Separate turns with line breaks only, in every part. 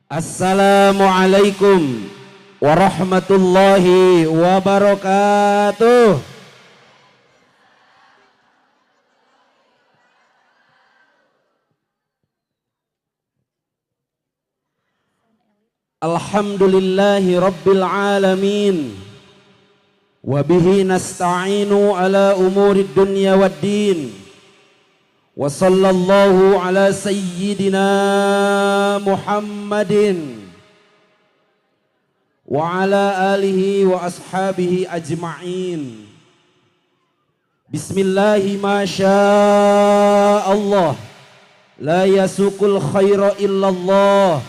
Assalamualaikum warahmatullahi wabarakatuh. Alhamdulillahi rabbil alamin. Wa bihi nasta'inu ala umurid dunya waddin. Wa sallallahu ala sayyidina Muhammadin wa ala alihi wa ashabihi ajma'in. Bismillahi ma Allah. La yasukul khaira illallah.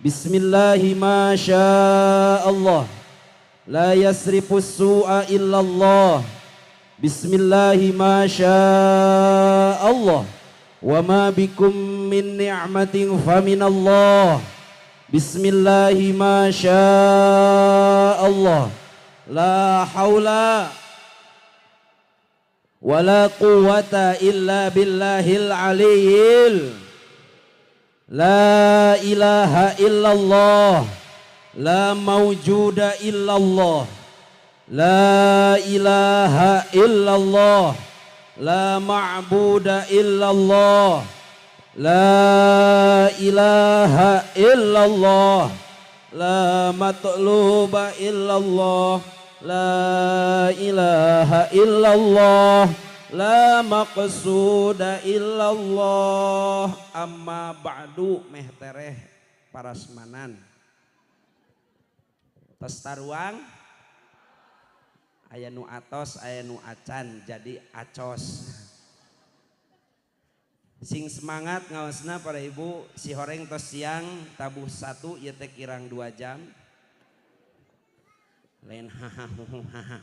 Bismillahi ma Allah. La yasrifus su'a illallah. Bismillahi ma Allah. Wa ma bikum min ni'matin faminallah. Bismillahi ma Allah. La haula wa la quwata illa billahil aliyyil. La ilaha illallah. La mawjuda illallah. La ilaha illallah. La ma'buda illallah. La ilaha illallah. La matluba illallah. La ilaha illallah. La maqsuda illallah. Amma ba'du meh tereh parasmanan. Tos taruang aya nu atos aya nu acan jadi acos. Sing semangat ngaosna para ibu, si horeng tos siang tabuh satu ieu teh kirang 2 jam. Lain hahaha.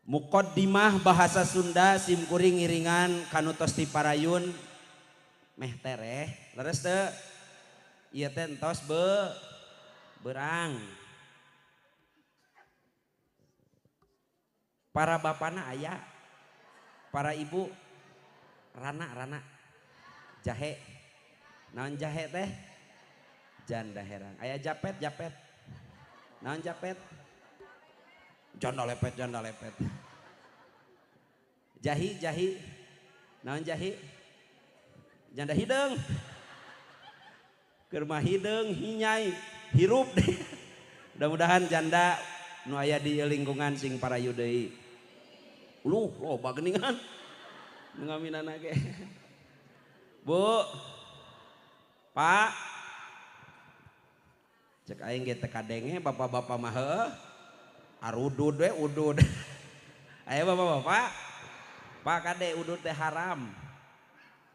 Muqaddimah bahasa Sunda sim kuring ngiringan kanu tos ti parayun meh tereh leres teu ieu teh entos beurang. Para bapana aya, para ibu rana-rana jahe. Naon jahe teh? Janda herang. Aya japet japet. Naon japet? Janda lepet, janda lepet. Jahi jahi. Naon jahi? Janda hideung. Keur mah hideung hinyai hirup deh. Mudah-mudahan janda nu aya di lingkungan sing parayu deui. Luh, loba geuningan. Nu ngaminana ge. Bu. Pak. Cek aing ge teu kadenge bapak-bapak mah heuh. Arudud we udud. Aya bapak-bapak. Pak kade udud teh haram.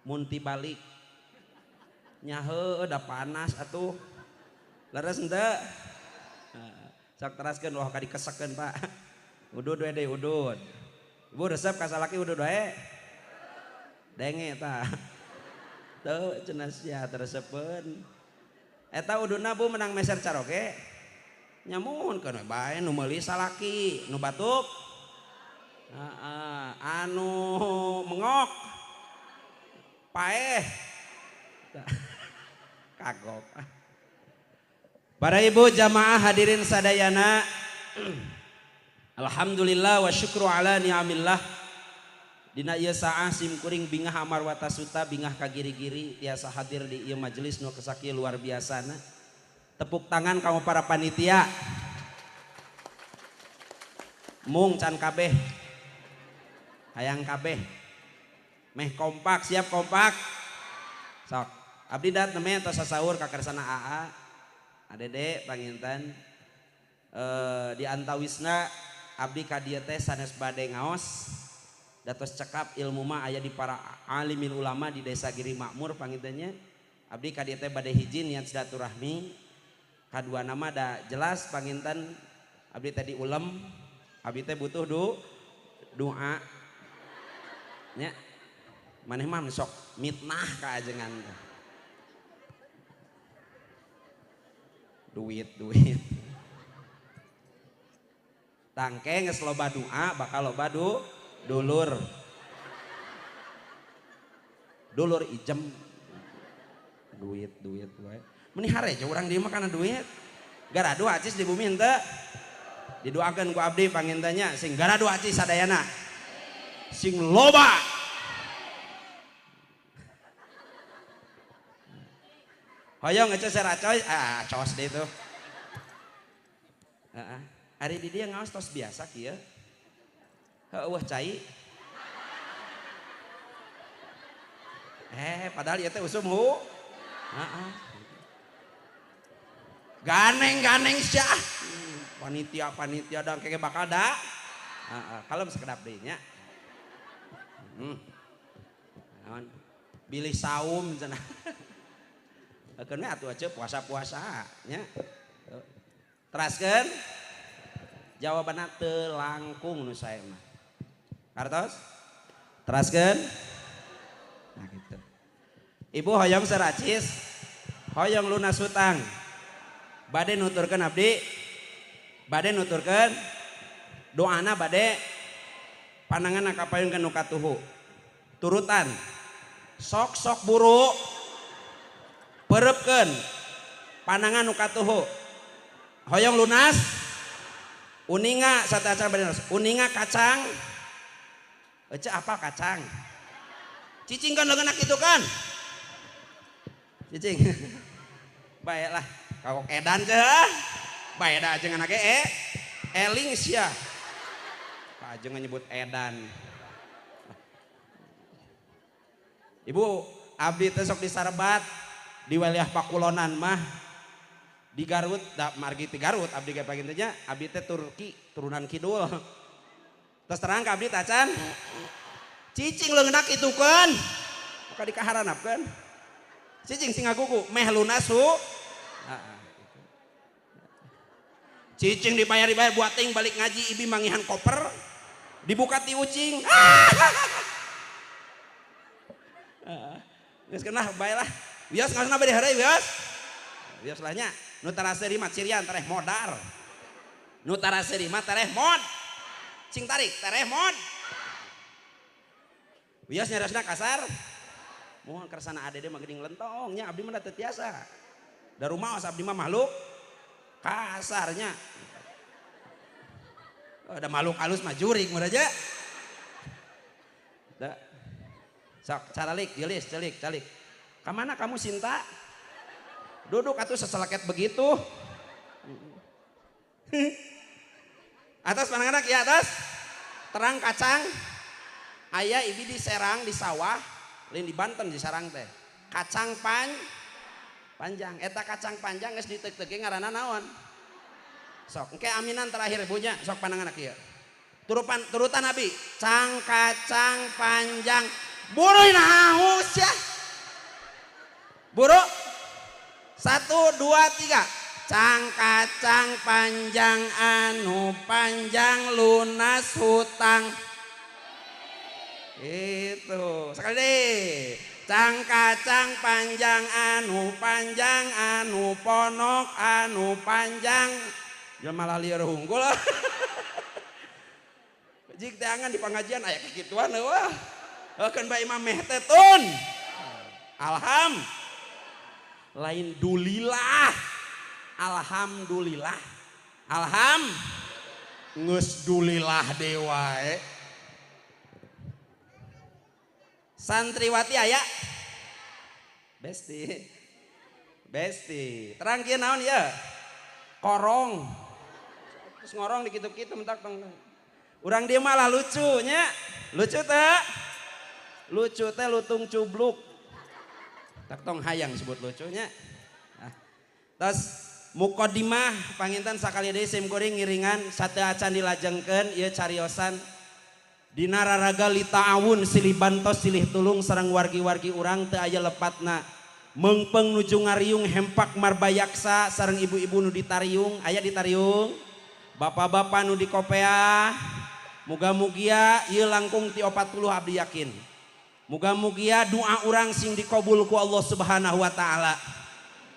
Mun tibalik. Nya heueuh da panas atuh. Leres henteu? Sok teraskeun wah ka dikesekeun Pak. Udud we deui udud. Ibu resep ka salaki udud wae. Denge tah. Teu cenah sia teresepeun. Eta ududna Bu menang meser caroge. Nyamun keun we bae nu meuli salaki, nu batuk. Heeh, anu mengok. Paeh. Kagok. Para ibu jamaah hadirin sadayana. Alhamdulillah wa syukru ala ni'amillah. Dina ieu saah sim kuring bingah amar watasuta bingah ka giri-giri tiasa hadir di ieu majelis nu kesakieu luar biasana. Tepuk tangan kamu para panitia. Mung can kabeh. Hayang kabeh. Meh kompak, siap kompak. Sok. Abdi dat neme tos sasaur ka kersana AA. Adede panginten di antawisna abdi ka dieu teh sanes bade ngaos datos cekap ilmu mah aya di para alimin ulama di desa Giri Makmur pangintennya. Abdi ka dieu teh bade hiji niat silaturahmi, kadua nama da jelas panginten abdi teh diulem, abdi teh butuh doa nya. Maneh mah sok mitnah ka ajengan teh. Duit duit tangke geus loba doa bakal loba dulur dulur ijem Duit duit wae. Meni hare urang di mah kana duit. Garadu acis di bumi henteu. Didoakeun ku abdi pangintanya sing garadu acis sadayana. Sing loba. Hoyong ece seracoy, ah cos deh itu. Heeh. Ari di dieu ngaos tos biasa kieu. Heueuh cai. Padahal ieu teh usum hu. Heeh. Ganeng-ganeng sia. Panitia-panitia dang keke bakal da. Heeh, kalem sakedap deui nya. Naon? Bilih saum cenah. Keun we atuh aja puasa-puasa nya. Teraskeun jawabanna teu langkung nu sae mah. Kartos? Teraskeun? Nah gitu. Ibu hoyong seracis, hoyong lunas hutang. Bade nuturkeun abdi, bade nuturkeun doana bade pananganna ka payun nu katuhu. Turutan sok-sok buru pereupkeun panangan nu katuhu. Hoyong lunas uninga satu acara bade lunas. Uninga kacang ece apa kacang cicing kan leungeun kitu kan cicing baiklah kawok edan ceh bae da ajengan ge eling sia ajengan nyebut edan. Ibu abdi teh sok disarebat di wilayah Pakulonan mah di Garut, da margi ti Garut abdi ge panggil teh nya, abdi teh Turki turunan kidul. Terus terang ka abdi tacan cicing leungeunna kitukeun maka dikaharanapkeun cicing sing ngagugu meh lunas hu. Heeh. Cicing dibayar-dibayar buat ting balik ngaji ibi mangihan koper dibuka ti ucing. Heeh. Geus kenah bae lah. Wios ngaosna bade heureuy wios. Wios lah nya. Nu taraseuri mah cirian tereh modar. Nu taraseuri mah tereh mod. Cing tarik tereh mod. Wios nyariosna kasar. Moal kersana adede mah geuning lentong nya abdi mah teu tiasa. Da rumaos abdi mah makhluk kasarnya. Ada makhluk halus mah jurig mah aja. Da. Sok caralik geulis celik calik. Kamana kamu Sinta? Duduk atuh seseleket begitu. Atas pananganak ya atas. Terang kacang. Aya ibi di Serang di sawah, lain di Banten di Serang teh. Kacang panjang. Eta kacang panjang geus diteuk-teukeun ngaranna naon? Sok engke aminan terakhir ibunya sok pananganak ieu. Turutan Nabi, cang kacang panjang. Buru haus ya. Buru. 1 2 3. Cang kacang panjang anu panjang lunas hutang. Itu sekali deh. Cang kacang panjang anu ponok anu panjang. Jelema malah lieur unggul. Jik teangan di pengajian aya kikituan wah. Heukeun bae imam meh teh tun. Alham. Lain dulilah. Alhamdulillah. Alham. Geus dulilah deui wae. Santriwati aya? Besti. Besti. Terang kieu naon ieu? Korong. Terus ngorong dikitu-kitu mentak tong. Urang dieu malah lucu nya. Lucu teh? Lucu teh lutung cubluk. Tak tong hayang sebut lucunya. Nah, terus mukodimah panginten sakali deui sim kuring ngiringan sateu acan dilajengkeun ieu cariosan dina raraga litaawun silih bantos silih tulung sareng wargi-wargi urang teu aya lepatna meungpeung nuju ngariung hempak marbayaksa sareng ibu-ibu nu ditariung aya ditariung bapak-bapak nu dikopea muga-mugia ieu langkung ti 40 abdi yakin muga-mugia doa urang sing dikabul ku Allah Subhanahu wa taala.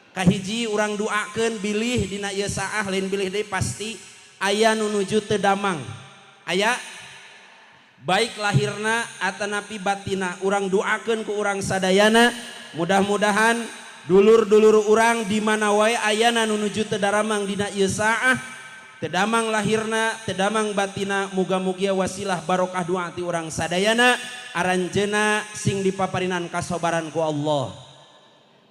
Kahiji urang doakeun bilih dina ieu saah lain bilih deui pasti aya nu nuju teu damang. Aya baik lahirna atanapi batina urang doakeun ku urang sadayana mudah-mudahan dulur-dulur urang di mana wae ayana nu nuju teu daramang dina ieu saah, teu damang lahirna, teu damang batina, muga-mugia wasilah barokah doa ti urang sadayana aranjeuna sing dipaparinan kasobaran ku Allah.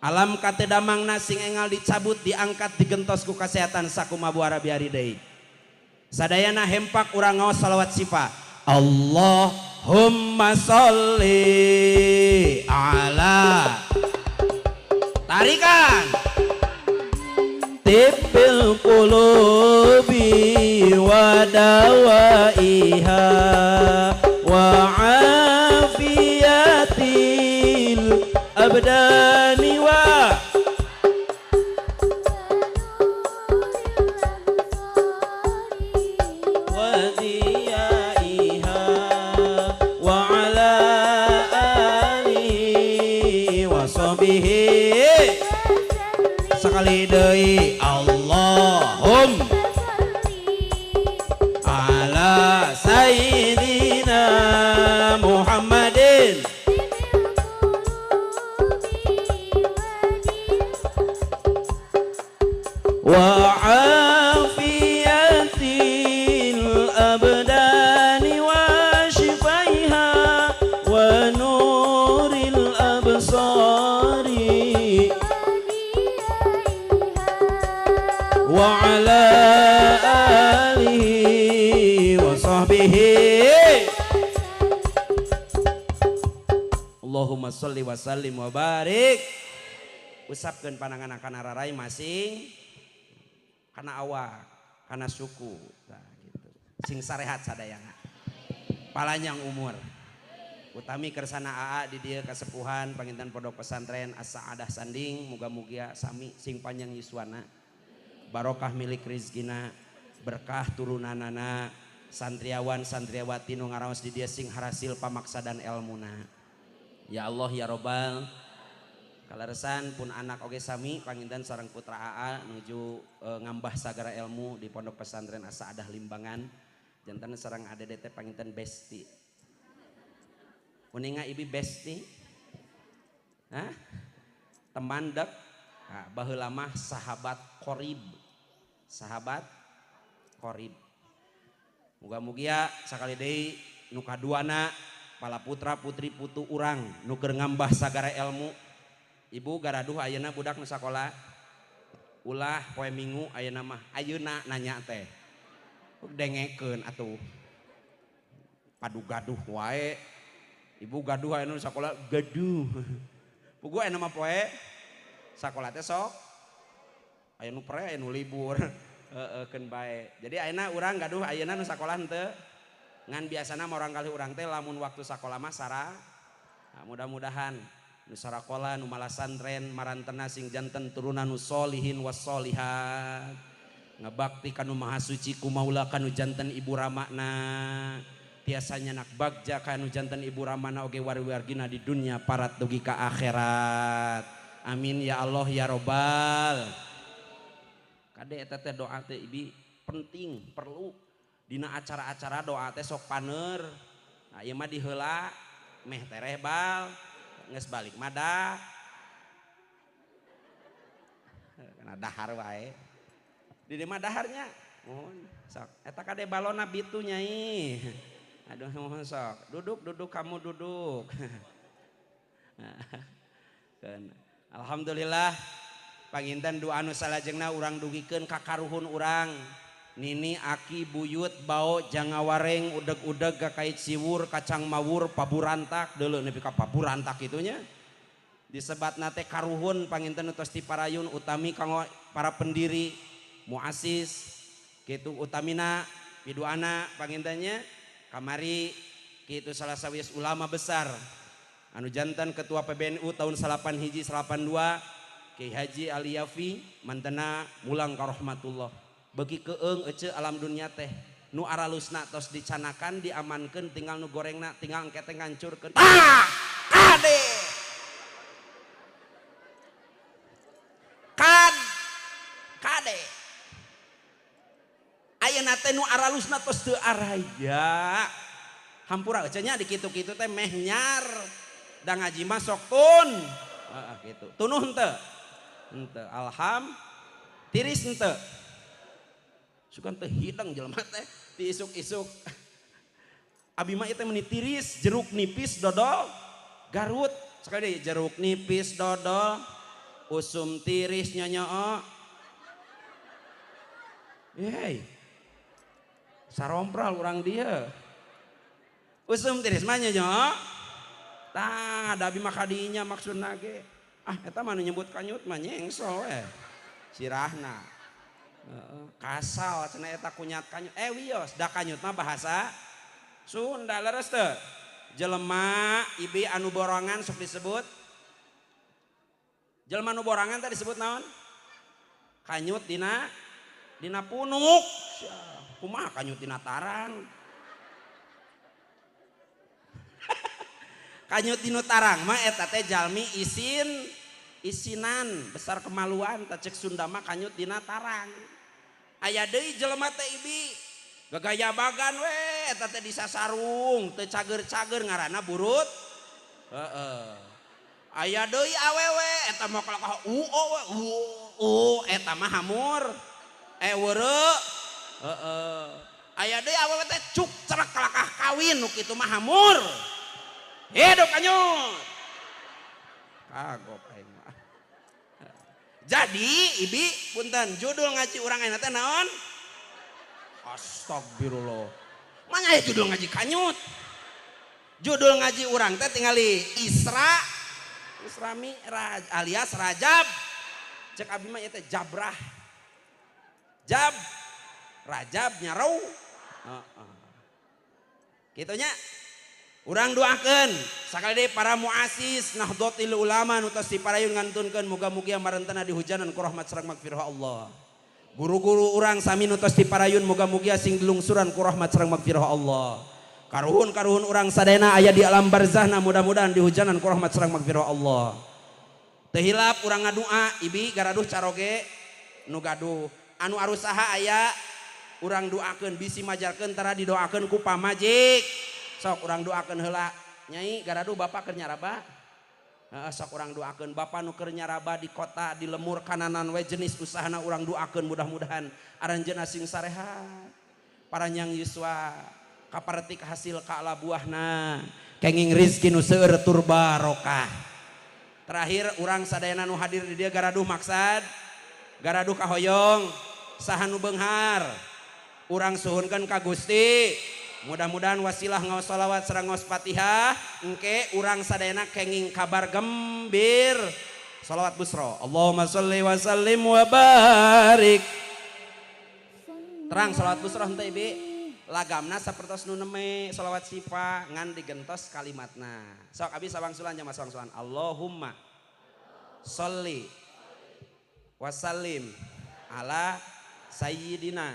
Alam ka teu damangna sing engal dicabut, diangkat, digentos ku kasehatan sakumaha biari deui. Sadayana hempak urang ngaos salawat sifa. Allahumma sholli ala tarikan tibil qulubi wa dawaiha wa afiyatil abdani wa diyaiha wa ala alihi wa sahbihi. Sekali deui Allahumma ala sayyidina Muhammadin wa afiyatil abdani wa shifaiha wa nuril absari wa ala alihi wa sahbihi. Allahumma sholli wa sallim wa barik. Usapkeun panangan kana rarai masing kana awak, kana suku, nah, gitu. Sing sarehat sadayana. Palanjang umur. Utami kersana AA di dieu kasepuhan panginten pondok pesantren As-Sa'adah Sanding, muga-mugia sami sing panjang yuswana. Barokah milik rizkina, berkah turunanana, santriawan santriawati nu ngaraos di dieu sing harasil pamaksa dan elmuna. Ya Allah ya Robbal. Kaleresan pun anak oge sami panginten sareng putra AA nuju ngambah sagara ilmu di pondok pesantren As-Sa'adah Limbangan. Janten sareng ADD teh panginten besti. Uninga ibi besti? Hah? Teman dek? Nah, baheula mah sahabat korib. Sahabat korib. Muga-mugia sakali deui nu kaduana pala putra putri putu urang nu keur ngambah sagara ilmu. Ibu garaduh ayeuna budak nu sakola ulah poe Minggu ayeuna mah ayeuna nanya teh dengekeun atuh padu gaduh wae. Ibu gaduh ayeuna nu sakola gaduh. Puguh ayeuna mah poe sakola teh sok aya nu pre aya nu libur. Heeh keun bae. Jadi ayeuna urang gaduh ayeuna nu sakola henteu ngan biasana mah urang kali urang teh lamun waktu sakola mah sara. Nah, mudah-mudahan nu sarakola nu malasantren marantena sing janten turunan nu solihin wassolihat ngabakti kanu maha suci ku maula kanu janten ibu ramana tiasanya nak bagja kanu janten ibu ramana oge wari-wargina di dunia parat dugi ka akhirat. Amin ya Allah ya Robbal. Kade eta teh doa teh ibi penting perlu dina acara-acara doa teh sok paner. Nah ieu mah diheula meh tereh bal geus balik mada kana dahar wae. Di dieu mah daharnya mohon sok eta kade balonna bitu nyai. Aduh mohon sok duduk duduk kamu duduk. Alhamdulillah panginten doa nu salajengna urang dugikeun ka karuhun urang. Nini aki buyut bao jangawareng udeg-udeg kakait siwur kacang mawur paburantak deuleu nepi ka paburantak kitunya disebatna teh karuhun panginten tos ti parayun utami kanggo para pendiri muassis kitu utamina piduana pangintennya kamari kitu salah sawios ulama besar anu jantan ketua PBNU tahun 81 82 Kiai Haji Ali Yafi mantena mulang ka rahmatullah. Beuki keung ece alam dunia teh nu aralusna tos dicanakan diamankeun tinggal nu gorengna tinggal engke teh ngancurkeun. Ah kade kad kade ayeuna teh nu aralusna tos teu araya. Hampura ece nya dikitu-kitu teh meh nyar da ngaji mah sok tun. Heeh kitu. Tunuh henteu? Henteu. Alham tiris henteu. Sugan teu hideng jelema teh ti isuk-isuk. Abi mah ieu teh meuni tiris, jeruk nipis dodol Garut. Sekali deui jeruk nipis dodol usum tiris nyonyoo. Yeay. Sarompral urang dieu. Usum tiris mah nyonyoo. Tah, da abi mah kadinya maksudna ge. Ah, eta mah nu nyebut kanyut mah nyengsol we. Sirahna. Heeh, kasal cenah eta kunyat kanyut. Wios, da kanyut mah bahasa Sunda leres teu? Jelema ibi anu borongan sok disebut. Jelema anu borongan teh disebut naon? Kanyut dina punuk. Kumaha kanyut dina tarang? Kanyut dina tarang mah eta teh jalmi isin isinan besar kemaluan tah cek Sunda mah kanyut dina tarang. Aya deui jelema teh ibi gagaya bagan we eta teh disasarung teu cager-cager ngaranna burut. Heeh. Aya deui awewe eta mah kalakah u o we u u eta mah hamur weureu. Heeh. Aya deui awewe teh cuk cerek kalakah kawin nu kitu mah hamur. Hidup kanyut. Kagok aing mah. Jadi ibi punten judul ngaji urang ayeuna teh naon? Astagfirullah. Mana aya judul ngaji kanyut? Judul ngaji urang teh tingali Isra Isra Mi'raj alias Rajab. Cek abi mah ieu teh jabrah. Jab Rajab nyarau. Heeh. Kitu nya. Urang doakeun sakali deui para muassis Nahdlatul Ulama nu tos diparayun ngantunkeun muga-mugi marentana dihujanan ku rahmat sareng magfirah Allah. Guru-guru urang sami nu tos diparayun muga-mugi sing dilungsuran ku rahmat sareng magfirah Allah. Karuhun-karuhun urang sadayana aya di alam barzahna mudah-mudahan dihujanan ku rahmat sareng magfirah Allah. Teu hilap urang ngadua ibi garaduh caroge nu gaduh anu arusaha aya urang doakeun bisi majarkeun tara didoakeun ku pamajik. Sok urang doakeun heula nyai garaduh bapak keur nyaraba. Heeh, sok urang doakeun bapak nu keur nyaraba di kota di lemur kananan we jenis usahana urang doakeun mudah-mudahan aranjeunna sing sarehat paranjang yuswa kaparetik hasil ka ala buahna kenging rizki nu seueur tur barokah. Terakhir urang sadayana nu hadir di dieu garaduh maksad garaduh kahoyong saha nu beunghar urang suhunkeun ka Gusti. Mudah-mudahan wasilah ngaos sholawat sareng ngaos Fatihah engke urang sadayana kenging kabar gembir. Sholawat busro. Allahumma sholli wa sallim wa barik. Terang sholawat busro henteu ibi. Lagamna sapertos nu neme sholawat sifa ngan digentos kalimatna. Sok abi sawangsulan jamaah sawangsulan. Allahumma sholli wa sallim ala sayyidina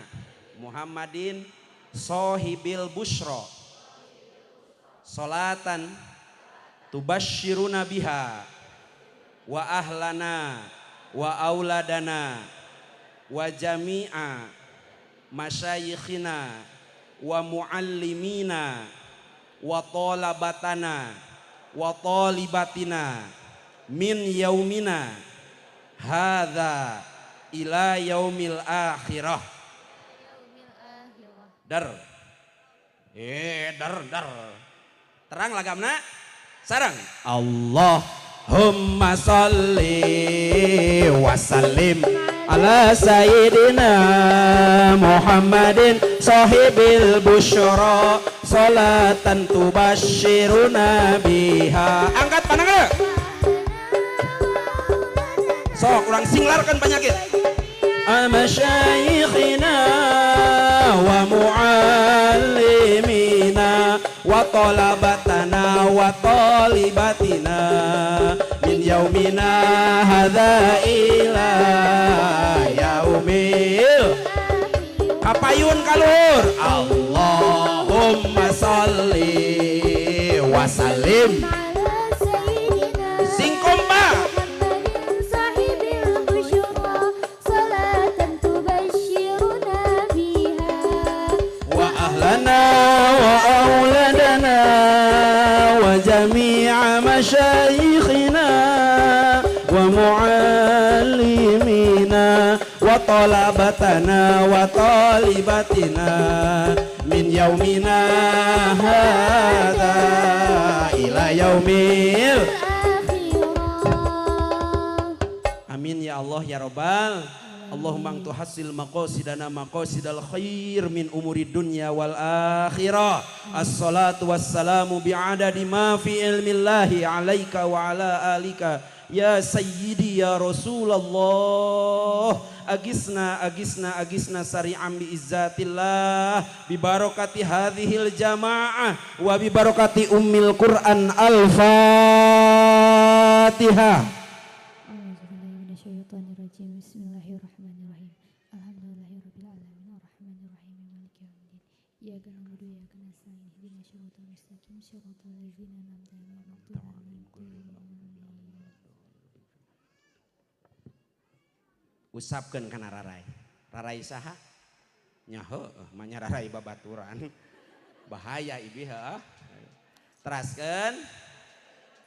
Muhammadin sohibil bushro solatan tubashiruna biha wa ahlana wa auladana wa jami'a masyayikhina wa muallimina wa talabatana wa talibatina min yaumina hadza ila yaumil akhirah. Dar. Dar dar. Terang lagamna sareng Allahumma sholli wa sallim ala sayyidina Muhammadin sahibil busyra salatan tubashiruna biha. Angkat pandangan. Sok urang singlarkan penyakit. Masyayikhina wa muallimina wa talabatana wa talibatina min yaumina hadza ila yaumil kapayun kaluhur. Allahumma sholli wa sallim sing kompak wa auladana wa jami'a masyayikhina wa muallimina wa talabatana wa talibatina min yaumina hadza ila yaumil
akhirah.
Amin ya Allah ya Rabbal. Allahumma tuhasil maqasidana maqasidal khair min umuri dunya wal akhirah. Assalatu wassalamu bi'adadi ma fi ilmillahi alaika wa ala alika ya sayyidi ya Rasulullah. Agisna agisna agisna sari'am bi izzatillah bi barakati hadhil jamaah wa bi barakati ummil Qur'an. Al-Fatihah.
Minasyaitonirrajim. Bismillahirrahmanirrahim. Alhamdulillahirabbil alamin arrahmanirrahim maliki yaumiddin. Iyyaka na'budu wa iyyaka nasta'in. Ihdinas siratal mustaqim siratal ladzina an'amta 'alaihim ghairil maghdubi 'alaihim.
Usapkeun kana rarai. Rarai saha? Nya heueuh mah nya rarai babaturan. Bahaya ibi heueuh. Teraskeun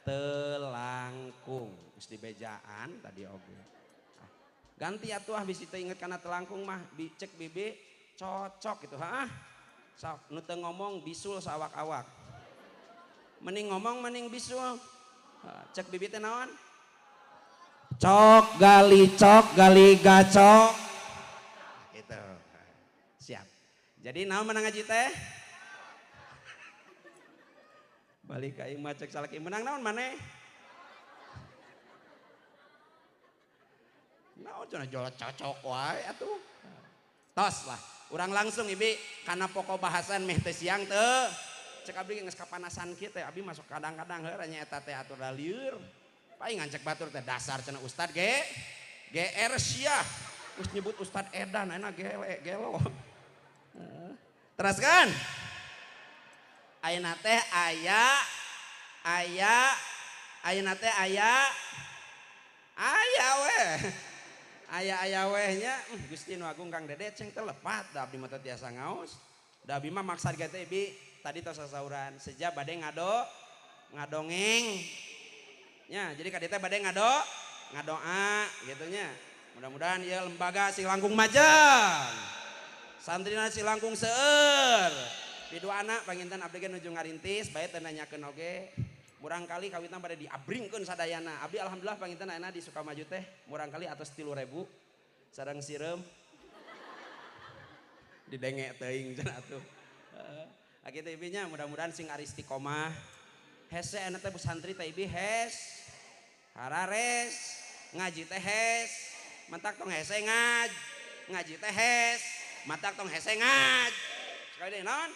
telangkung. Geus dibejaan tadi oge. Ganti atuh ah bisi teu inget kana telangkung mah cek bibi cocok gitu ha. Sok nu teu ngomong bisul sawak-awak. Mending ngomong mending bisul. Cek bibi teh naon? Cok gali cok gali gacok. Gitu. Siap. Jadi naon menang ngaji teh? Balik ka imah cek salaki menang naon maneh? Naon cenah jual cocok wae atuh. Tos lah, urang langsung ibi kana pokok bahasan meh teh siang teu. Cek abdi geus kapanasan kieu teh abdi masuk kadang-kadang heuh nya eta teh atur lieur. Paingan cek batur teh dasar cenah ustad ge GR sia. Geus nyebut ustad edan ayeuna gele gelo. Teraskan. Ayeuna teh aya aya ayeuna teh aya aya we. Aya-aya weh nya Gusti nu Agung Kang Dede ceng teu lepat da abdi mah teu tiasa ngaos. Da abdi mah maksad ge teh bi tadi tos sasauran seja bade ngado ngadongeng. Nya jadi ka dieu teh bade ngado ngadoa gitu nya. Mudah-mudahan ieu lembaga sing langkung majeng. Santrina sing langkung seueur. Piduana panginten abdi ge nuju ngarintis bae teu nanyakeun oge. Murang kali kawitan pada diabringkeun sadayana. Abdi alhamdulillah panginten ayeuna di Sukamaju teh murang kali atas 3.000 sareng sireum. Didenge teuing cenah atuh. Heeh. Kitu ibi nya mudah-mudahan sing aristiqomah. Hese ayeuna teh santri teh ibi hes. Harares, ngaji teh hes, matak tong hese ngaj. Ngaji teh hes, matak tong hese ngaj. Sekali deui naon?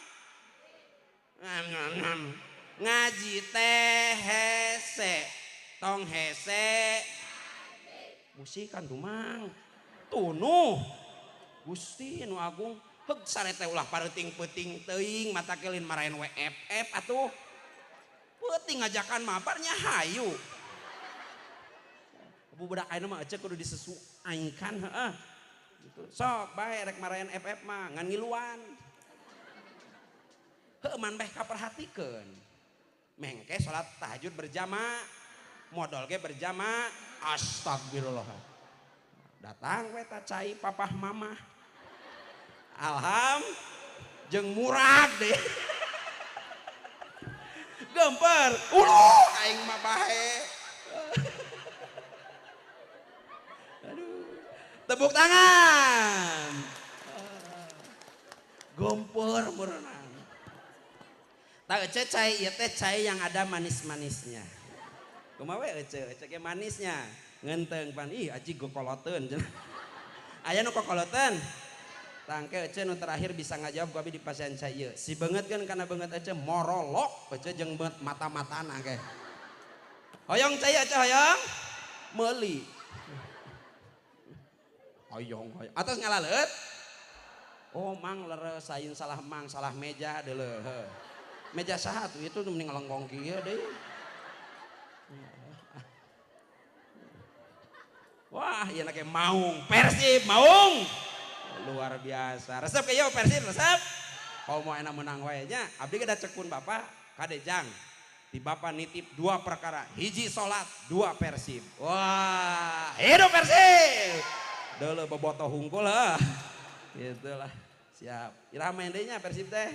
Ngaji teh hese tong hese musikan dumang tunuh Gusti nu Agung heug sare teh ulah pareuting-peuting teuing mata kelin maraen WFF atuh peuting ngajakan mabarnya hayu budak ayeuna mah eceu kudu disesuaikan heeh gitu sok bae rek maraen FF mah ngan ngiluan heuh man beh kaperhatikeun mengke salat tahajud berjamaah modal ge berjamaah astagfirullah datang we ta cai papah mamah alham jeung murag deh gemper uluh aing mah bae. Aduh tepuk tangan gomper berenang. Tak ece cai ieu teh cai yang ada manis-manisnya. Kumaha we ece, ece ge manisnya. Ngenteng pan ih aji gokoloteun cenah. Aya nu kokoloteun. Tangke ece nu terakhir bisa ngajawab ku abdi di pasian cai ieu. Si beungeut kan kana beungeut ece morolok ece jeung beungeut mata-matana ge. Hoyong cai ece hoyong meuli. Hoyong hoyong. Atos ngalaleut? Oh mang leres sain salah mang salah meja deuleu heuh. Meja saha tuh itu mending ngalengkong kieu deui. Wah, ieu na ge maung. Persib maung. Luar biasa. Resep ke ieu Persib resep. Komo enak menang wae nya. Abdi ge da cek pun bapak kade jang. Di bapak nitip 2 perkara. Hiji salat, 2 Persib. Wah, hidup Persib. Deuleu bobotoh hungkul heuh. Gitulah. Siap. Iraha main deui nya Persib teh.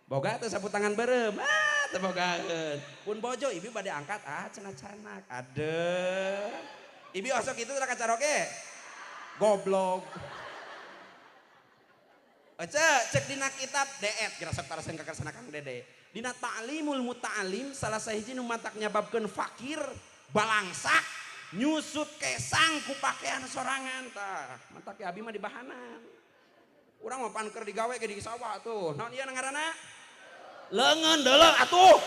Boga teu sapu tangan beureum. Ah, teu bogaeun. Pun bojo ibi bade angkat ah cenah-canak. Aduh. Ibi osok kitu teh kacaroke. Goblok. Ece cek dina kitab deet geura sok taraseun ka kersana Kang Dede. Dina ta'limul muta'alim salah sahiji nu matak nyababkeun fakir balangsak nyusut kesang ku pakaian sorangan tah. Matak abi mah dibahanan. Urang mah pan keur digawe ge di sawah tuh. Naon ieu ngaranna? Leungeun deuleu atuh.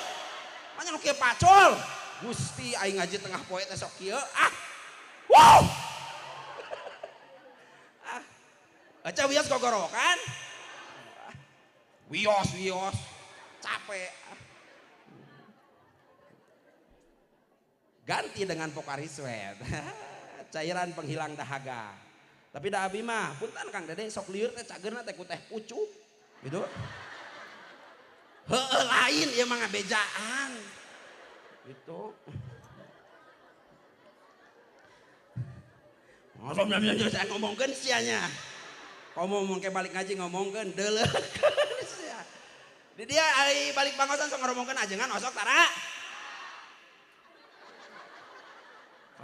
Manya nu kieu pacul. Gusti aing ngaji tengah poe teh sok kieu ah. Wow. Ah. Ece wios gogorowokan. Wios wios capek. Ganti dengan Pocari Sweat. Cairan penghilang dahaga. Tapi da abi mah punten Kang Dede sok lieur teh cageurna teh ku teh pucuk gitu. Heueuh lain ieu mah ngabejaan. Gitu. Saya ngomongkeun sia nya. Komo mungkin balik ngaji ngomongkeun deuleukeun sia. Di dia ari balik bangosan sok ngomongkeun ajengan osok tara.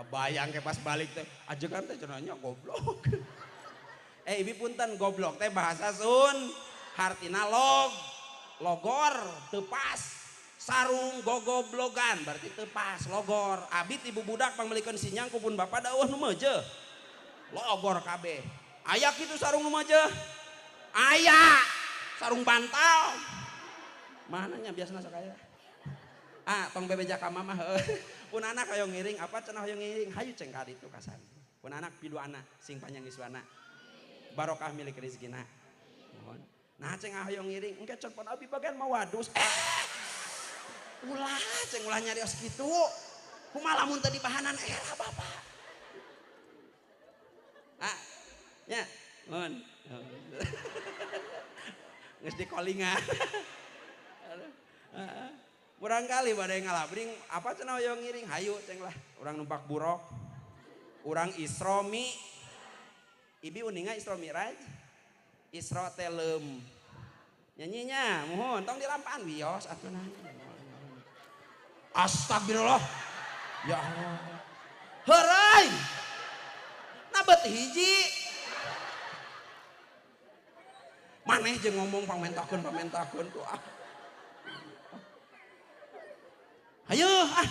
Kebayang ke pas balik teh ajengan teh cenah goblok. Eh ibi punten goblok teh bahasa Sun hartina log logor teu pas sarung gogoblogan berarti teu pas logor. Abi ti bubudak pangmelikeun sinyang ku pun bapak da eueuh nu meujeuh. Logor kabeh. Aya kitu sarung nu meujeuh? Aya. Sarung bantal. Mananya biasana sok aya. Ah, tong bebeja ka mama heuh. Pun anak hoyong ngiring apa cenah hoyong ngiring hayu ceng ka ditu kasan. Pun anak piduana sing panjang iswana. Barokah milik rezekina. Mohon. Nah ceng hoyong ngiring engke can pun abi bagian mau wadus. Ulah ceng ulah nyarios kitu. Kumaha lamun teu dibahanan era bapak. Ah, nya, mohon. Geus dikolingan. Barangkali badai ngalabring apa cenah hoyong ngiring hayu ceng lah urang numpak buruk urang Isra Mi ibi uninga Isra Mi'raj Isra teh leum nyanyinya muhun tong dilampaan wios atuh nah. Astagfirullah ya Allah heureui nabet hiji maneh jeung ngomong pamentakeun pamentakeun tuh ah. Ayo ah.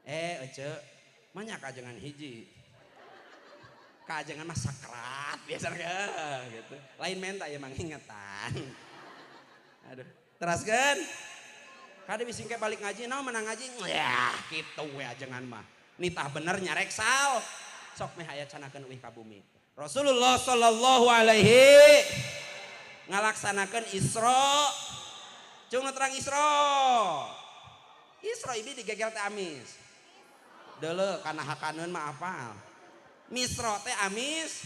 Ece, banyak kajengan hiji. Kajengan mah sakrat biasa gitu. Lain menta ya mang ingetan. Aduh, teraskeun. Kade bisi engke balik ngaji naon menang ngaji? Ya, kitu we ajengan mah. Nitah bener nyarek sal. Sok meh aya canakeun uih ka bumi. Rasulullah sallallahu alaihi ngalaksanakeun Isra. Cung nu terang Isra. Isra ibi digegel teh amis. Deuleu kana hakaneun mah apal. Misra teh amis.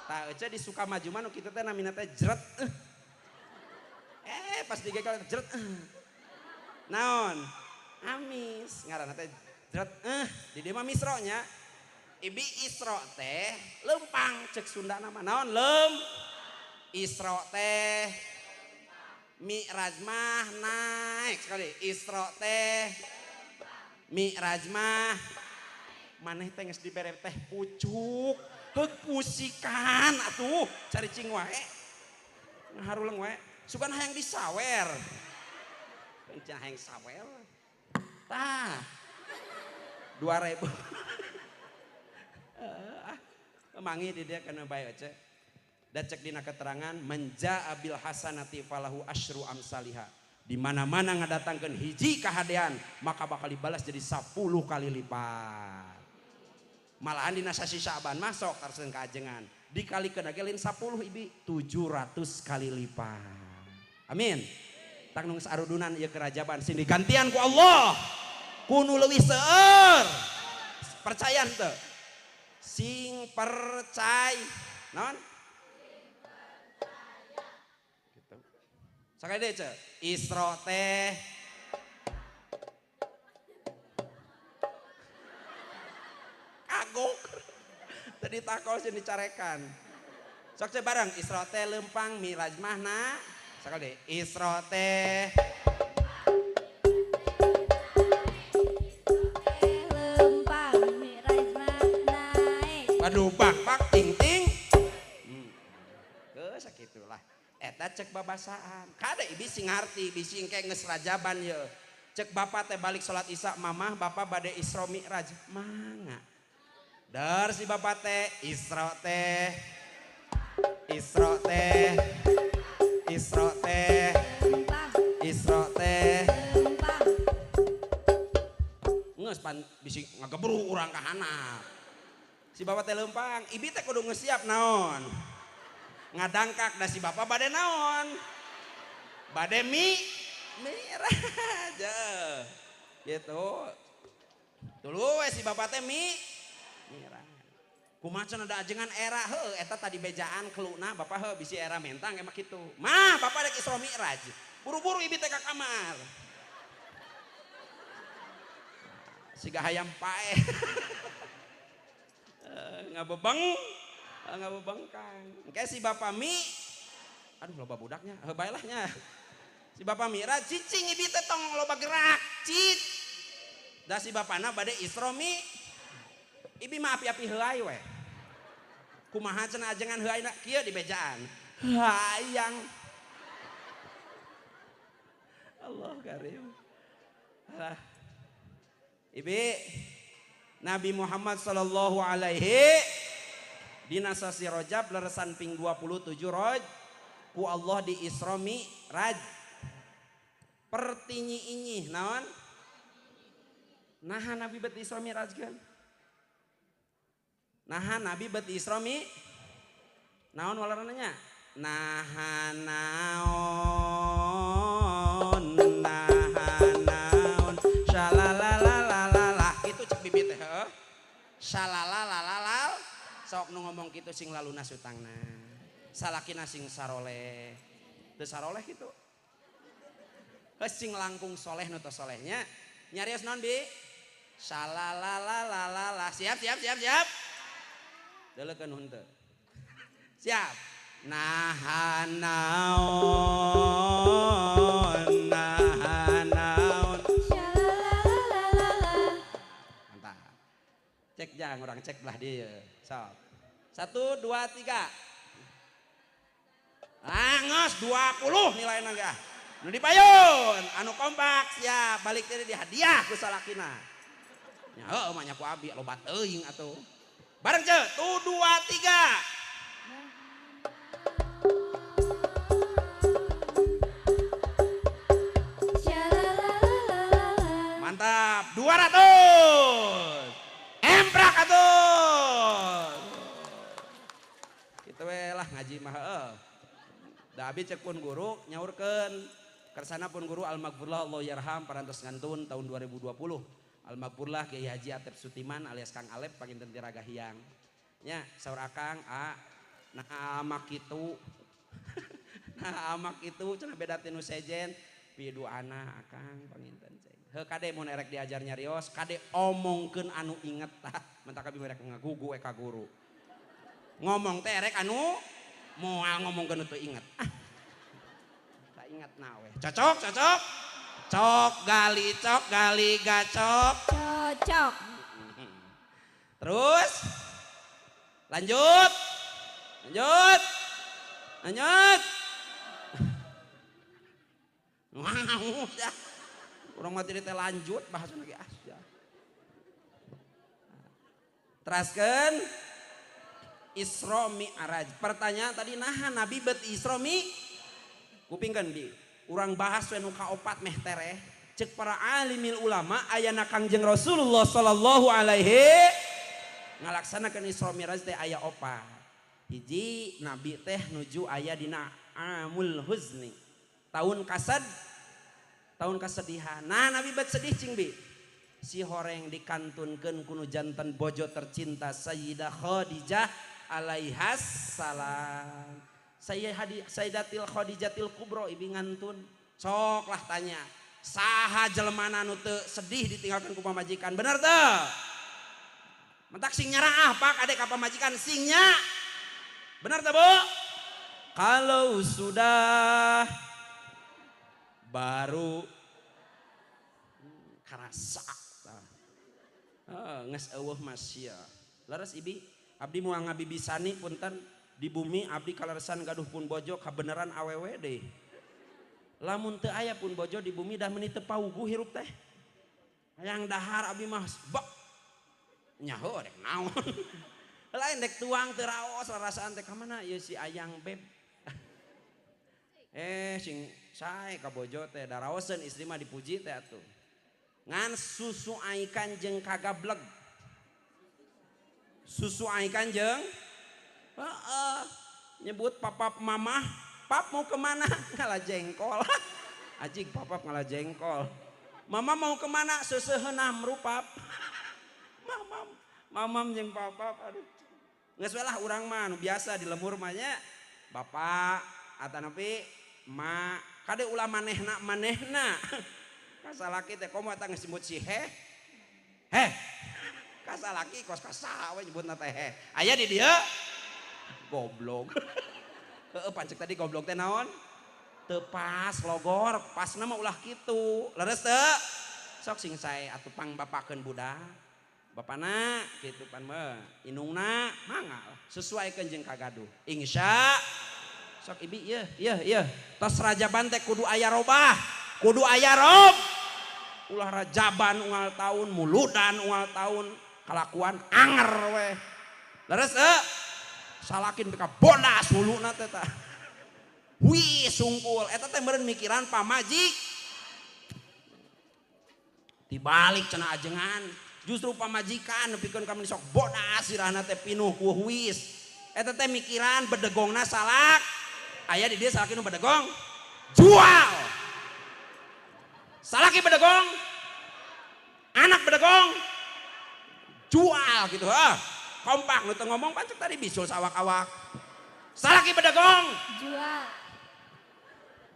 Tah ece di Sukamaju mah nu kitu teh namina teh jret. Pas digegel jret. Naon? Amis ngaranna teh jret. Di dieu mah Misra nya. Ibi Isra teh lempang cek Sunda nama naon lem Isra teh Mi'raj mah naik sekali Isra teh Mi'raj mah maneh teh geus dibere teh pucuk heuk pusikan atuh cari cing wae ngaharuleng wae sugan hayang disawer cenah hayang sawer tah 2000 mangi di dia kena bae ece. Da cek dina keterangan menja abil hasanati falahu asyru amsaliha. Di mana-mana ngadatangkeun hiji kahadean maka bakal dibalas jadi 10 kali lipat. Malahan dina sasi Syaban masuk karsen kaajengan. Dikalikeun ge lain 10 ibi 700 kali lipat. Amin. Tang nu geus arudunan ieu kerajaban sing digantian ku Allah. Ku nu leuwih seueur. Percaya henteu? Sing percaya non gitu. Sakali deui ce Isra teh Ditakol sieun dicarekan. Sok ce bareng Isra teh leumpang Mi'raj mah na. Sakali deui Isra teh
leumpang Mi'raj mah naek.
Waduh bak bak ting ting. Geus sakitulah. Eta cek babasaan. Kade ibi sing ngarti, bisi engke geus rajaban ye. Cek bapak teh balik salat Isya, mamah bapak bade Isra Mi'raj. Mangga. Dar si bapak teh Isra teh Isra teh Isra teh Isra teh geus pan bisi ngagebru urang ka handap. Si bapak teh leumpang, ibi teh kudu geus siap naon. Ngadangkak da si bapak bade naon? Bade Mi'raj. Gitu. Tuluy we si bapak teh Mi'raj. Kumaha cenah da ajengan era heuh eta tadi bejaan keluna bapak heuh bisi era mentang emang kitu. Mah bapak rek Isra Mi'raj. Buru-buru ibi teh ka kamar. Siga hayam paeh. Ngabebeng, ngabebengkang. Engke si bapak aduh loba budaknya, heuh bae lah nya. Si bapak Mi'raj cicing ibi teh tong loba gerak, cit. Da si bapana bade Isra Mi. Ibi mah api-api heulai we. Kumaha cenah ajengan heuaina kieu di bejaan. Hayang. Allah karim. Alah. Ibi Nabi Muhammad sallallahu alaihi dina sasi Rajab leresan ping 27 Raj ku Allah di Isra Mi'raj. Pertinyi inyih naon? Naha Nabi bet Isra Mi'raj kan? Naha Nabi bet Isra Mi naon walarana nya? Naha naon naha naon shalalalalala itu cek bibi teh heuh. Shalalalalal sok nu ngomong kitu sing lalunas utangna. Salakina sing saroleh. Teu saroleh kitu. Heuh sing langkung soleh nu teu solehnya. Nyarios naon bi? Shalalalalala. Siap siap siap siap. Deleukeun henteu. Siap. Naha naon naha naon
shalalalalala.
Mantap. Cek jang orang cek belah dieu. Sok. 1 2 3. Langos 20 nilai ge ah. Nu dipayun, anu kompak siap balik teh di hadiah ku salakina. Nya heuh mah nya ku abi loba teuing atuh. Bareng ce, 2 2 3. Mantap, 200. Emprak atuh. Kitu we lah ngaji mah heuh. Da abi cek pun guru nyaurkeun. Kersana pun guru almaghfurlah Allah yarham parantos ngantun tahun 2020. Almaghfurlah Kiai Haji Atep Sutiman alias Kang Alep panginten tiraga hiang. Nya saur akang a nah amak kitu. Nah amak kitu cenah beda ti nu sejen piduana akang panginten ceng. Heuh kade mun erek diajar nyarios kade omongkeun anu inget tah. Mentak abi merek ngagugu we ka guru. Ngomong teh erek anu moal ngomongkeun nu teu inget. Ah. Tak inget na we. Cocok cocok. Cok gali gacok.
Cocok.
Terus lanjut. Lanjut. Lanjut. Wow, ya. Urang mah teh lanjut bahasana ge ah ya. Teraskeun Isra Mi'raj. Pertanyaan tadi naha Nabi bet Isra Mi kupingkeun di. Urang bahas we nu kaopat meh tereh. Cek para alimil ulama ayana Kangjeng Rasulullah sallallahu alaihi ngalaksanakeun Isra Mi'raj teh aya opat. Hiji Nabi teh nuju aya dina amul huzni. Tahun kasad, tahun kesedihan. Nah Nabi bet sedih cing bi. Si horeng dikantunkeun kunu janten bojo tercinta Sayyidah Khadijah alaihas salam. Sayyidatil Khadijatil Kubro ibi ngantun. Sok lah tanya. Saha jelemana nu teu sedih ditinggalkan ku pamajikan. Bener teu? Mentak sing nyaraah Pak adek ka pamajikan singnya. Benar teh Bu? Kalau sudah baru karasa. Geus eueuh masya. Leres ibi, abdi moal ngabibisani punten di bumi abdi kaleresan gaduh pun bojo kabeneran awewe deh. Lamun teu aya pun bojo di bumi dah meuni teu pauguh hirup teh. Hayang dahar abdi mah bek. Nyaho rek naon. Lain dek tuang teu raos rarasaan teh ka mana ieu si ayang beb. Sing sae ka bojo teh daraoseun istri mah dipuji teh atuh. Ngan susu aikan jeung kagableg. Susu aikan jeung heeh nyebut papap mamah, pap mau kemana? Ngalah jengkol. Ajig papap ngalah jengkol. Mama mau kemana? Seuseheunah merupap. Mamam, mamam jeung papap aduh. Geus we lah urang mah nu biasa di lembur mah nya. Bapak atanapi ma kade ulah manehna manehna. Kasalaki teh komo eta geus nyebut si heh. Heh. Kasalaki kos kasaha we nyebutna teh heh. Aya di dieu? Goblok. Heeh pancek tadi goblok teh naon? Teu pas logor, pasna mah ulah kitu. Leres teu? Sok sing sae atuh pangbapakeun budak. Bapana kitu pan mah, indungna mangga lah sesuaikeun jeung kagaduh. Insya sok ibi ieu ieu ieu. Tos rajaban teh kudu aya robah, kudu aya rob. Ulah rajaban unggal tahun, muludan unggal tahun, kalakuan anger weh. Leres teu? Salakin beka bodas huluna teh tah. Wih sungkul, eta teh meureun mikiran pamajik. Dibalik cenah ajengan, justru pamajikan nepikeun ka sok bodas sirahna teh pinuh ku huis. Eta teh mikiran bedegongna salak. Aya di dieu salaki nu bedegong, jual. Salaki bedegong, anak bedegong, jual gitu ah. Kompak nu teu ngomong pancet tadi bisul sawak-awak. Salaki bedegong,
jual.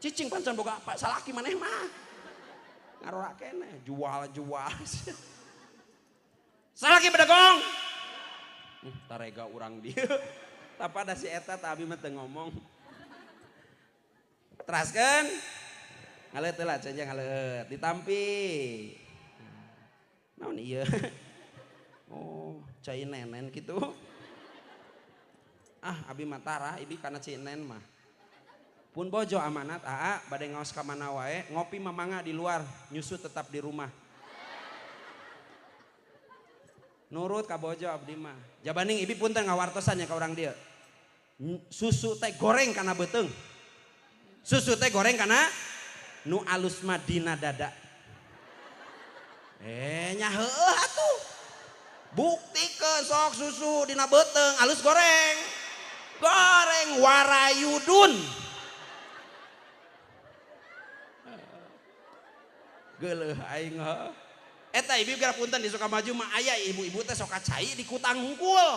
Cicing pancan boga apa salaki maneh mah. Ngarora keneh jual-jual. Salaki bedegong. Tarega urang dieu. Tapada si eta tah abi mah teu ngomong. Teraskeun. Ngaleut heula cenah ngaleut ditampi. Naon ieu? Oh, cai nenen kitu. Ah, abi mah tara ibi kana cai nen mah. Pun bojo amanat aa bade ngaos ka mana wae, ngopi mah mangga di luar, nyusu tetap di rumah. Nurut ka bojo abdi mah. Jabaning ibi punten ngawartosan nya ka urang dieu. Susu teh goreng kana beuteung. Susu teh goreng kana nu alus mah dina dada. Nya heueuh atuh. Buktikeun sok susu dina beuteung alus goreng. Goreng warayudun. Geuleuh aing heuh. Eta ibu geura punten di Sukamaju mah aya ibu-ibu teh sok cai di kutang hungkul.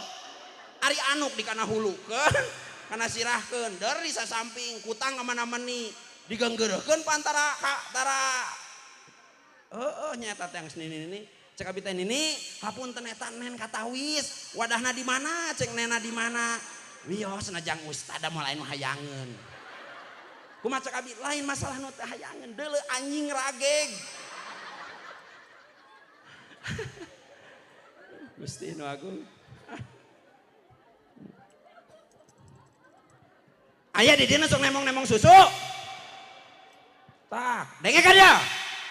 Ari anuk di kana hulukeun, kana sirahkeun, der di sasamping kutang ka mana meni digenggeurekeun pantara ka tara. Heueuh nya eta teh geus nini-nini. Cek abi teh nini, hapunten eta nen katawis, wadahna di mana? Cek nena di mana? Wios najang ustada moal lain hayangeun. Kumaha cek abi lain masalah nu teu hayangeun, deuleu anjing rageg. Gusti nu agung. Aya di dieu sok nemong-nemong susu. Tah, denge ka dia.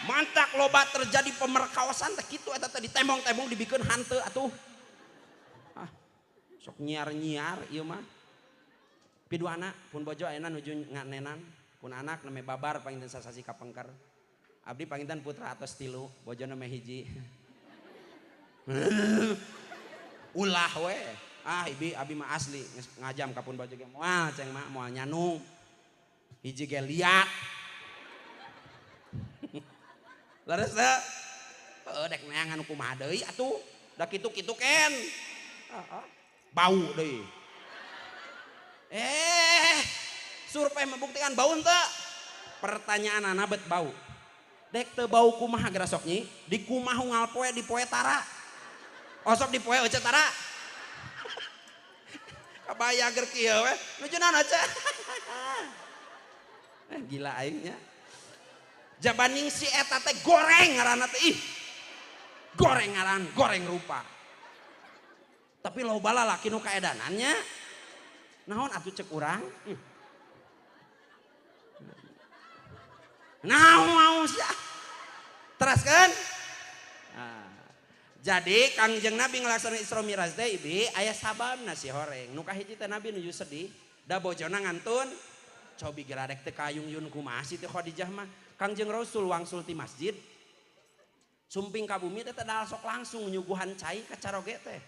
Mantak loba terjadi pemerkawasan teh kitu eta teh ditembong-tembong dibikeun hanteu atuh. Ah, sok nyiar-nyiar ieu mah. Piduana pun bojo ayeuna nuju nganenan, pun anak name babar panginten sasasi kapengker. Abdi panginten putra atos 3, bojo name hiji. Ulah we. Ah ibi abi mah asli geus ngajam ka pun bojo ge moal ceng mah moal nyanung. Hiji ge liat. Leres teu? Heueuh dek neangan kumaha deui atuh. Da kitu-kitu ken. Heeh. Bau deui. Survei membuktikan bau henteu? Pertanyaan bet bau. Dek teu bau kumaha geura sok nyi? Di kumaha unggal poe di poe tara. Osok dipoe euceut tara. Kabayang keur kieu we. Nuju naon euceut? Gila aingnya. Jabaning si eta teh goreng ngaranna teh ih. Goreng ngaran, goreng rupa. Tapi loba lalaki nu kaedanannya. Naon atuh cek urang? Naon mau sia. Teraskeun? Nah, jadi Kangjeng Nabi ngalaksanakeun Isra Mi'raj teh ibi aya sababna si horeng. Nu kahiji teh Nabi nuju sedih, da bojona ngantun. Cobi geradek teh kayung-yun kumaha sih teh Khadijah mah. Kangjeng Rasul wangsul ti masjid. Sumping ka bumi teh teh sok langsung nyuguhan cai ka caroge teh.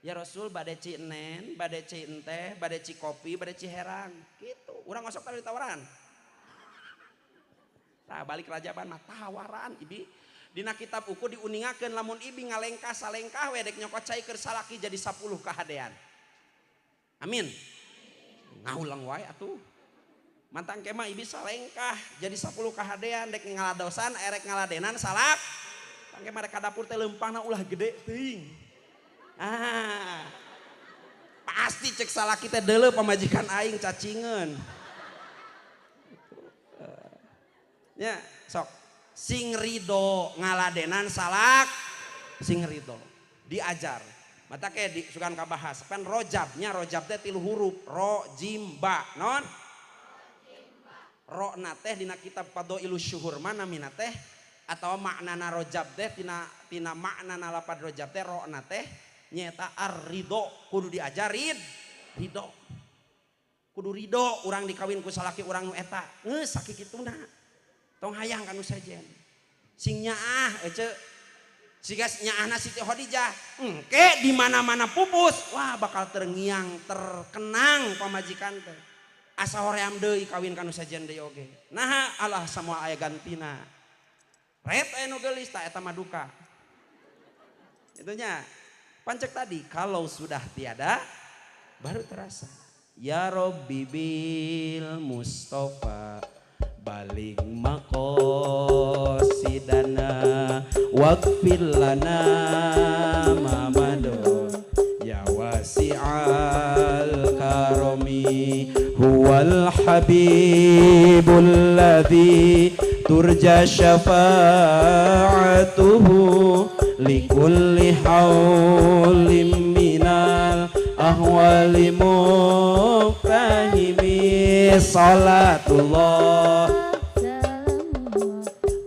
Ya Rasul bade ci enen, bade ci enteh, bade ci kopi, bade ci herang. Gitu. Urang osok tadi ditawaran. Tah balik rajaban mah tawaran ibi. Dina kitab uku diuningakeun lamun ibi ngalengkah salengkah we dek nyokot cai keur salaki jadi 10 kahadean. Amin. Ngahulang wae atuh. Mantang kemah ibi salengkah jadi 10 kahadean dek ngaladosan erek ngaladenan salak. Tangke mah rek ka dapur teh leumpangna ulah gede teuing. Ah. Pasti cek salaki teh deuleu pamajikan aing cacingeun. Ya, sok sing ridho ngaladenan salak sing ridho diajar. Mata ke di sugan kabahas pan rojabnya rojab teh 3 huruf ro jim ba non ro na teh dina kitab Fadhailus Syuhur mana mina teh atawa maknana rojab teh tina tina maknana lapad rojab teh ro na teh nyaeta ar-ridho kudu diajarin ridho kudu ridho urang dikawin ku salaki urang nu eta geus sakikituna tong hayang kanu sejen sing nyaah ece siga nyaahna Siti Khadijah engke di mana-mana pupus wah bakal terngiang terkenang pamajikan teh asa hoream deui kawin kanu sejen deui oge naha alah samoal aya gantina ret aya nu geulis ta eta mah duka itunya pancek tadi kalau sudah tiada baru terasa ya Robbi bil Mustafa balik makosidana waqfir lana mamado ya wasi'al karami huwal habibul ladzi turja syafa'atuhu likulli haulim minal ahwali muqtahimi salatullah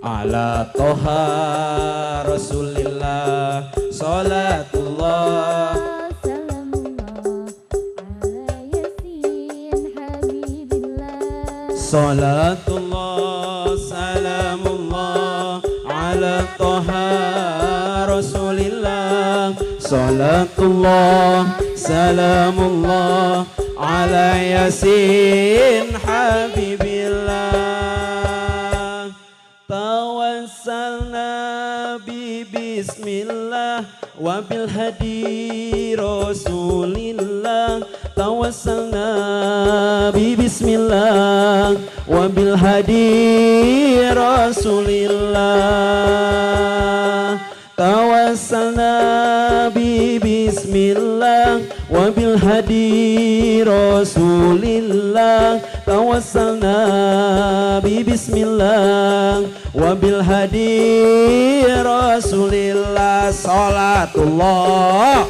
ala toha rasulillah salatullah
salamullah ala yasin habibillah
salatullah salamullah ala toha rasulillah salatullah salamullah ala yasin habibillah tawassalna bi bismillah wa bil hadi rasulillah tawassalna bi bismillah wa bil hadi rasulillah tawassalna bi bismillah wa bil hadi rasulillah tawassalna bi bismillah wa bil hadi rasulillah salatullah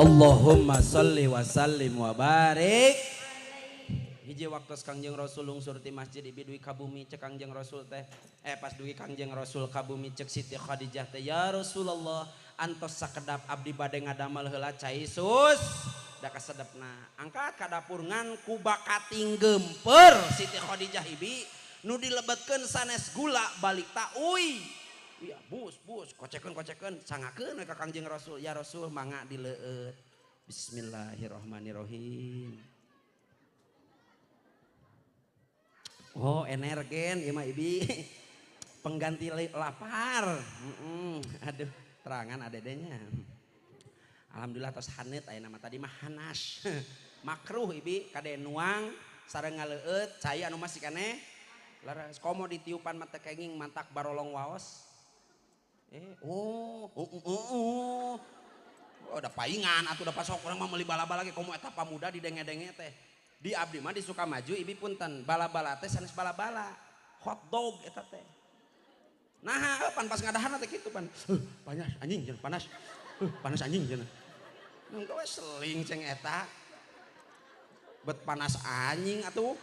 Allahumma salli wa sallim wa barik. Hiji waktu Kangjeng Rasul lungsur ti masjid ibi dugi ka bumi cek Kangjeng Rasul teh pas dugi Kangjeng Rasul ka bumi cek Siti Khadijah teh ya Rasulullah antos sakedap abdi bade ngadamel heula cai sus da kasedepna angkat ka dapur ngan ku bakating gemper Siti Khadijah ibi nu dilebetkeun sanes gula balik ta uy Iya, bus bus kocekeun kocekeun sangakeun we ka Kangjeng Rasul. Ya Rasul mangga dileueut. Bismillahirrahmanirrahim. Oh, energen ieu mah ibi. Pengganti lapar. Aduh, terangan adedenya. Alhamdulillah tos haneut aya nama tadi mah hanas. Makruh ibi kade nuang sareng ngaleueut cai anu masih keneh. Leres komo ditiupan mah teu kenging mantak barolong waos. Oh, udah paingan atuh udah pasok urang mah meuli bala-bala ge komo eta pamuda didenge-denge teh. Di abdi mah di Sukamaju ibi punten bala-bala teh sanes bala-bala. Hot dog eta teh. Nah, pan pas ngadaharna teh kitu pan. Panas anjing cenah panas. Panas anjing cenah. Nunggu we seling ceng eta. Bet panas anjing atuh.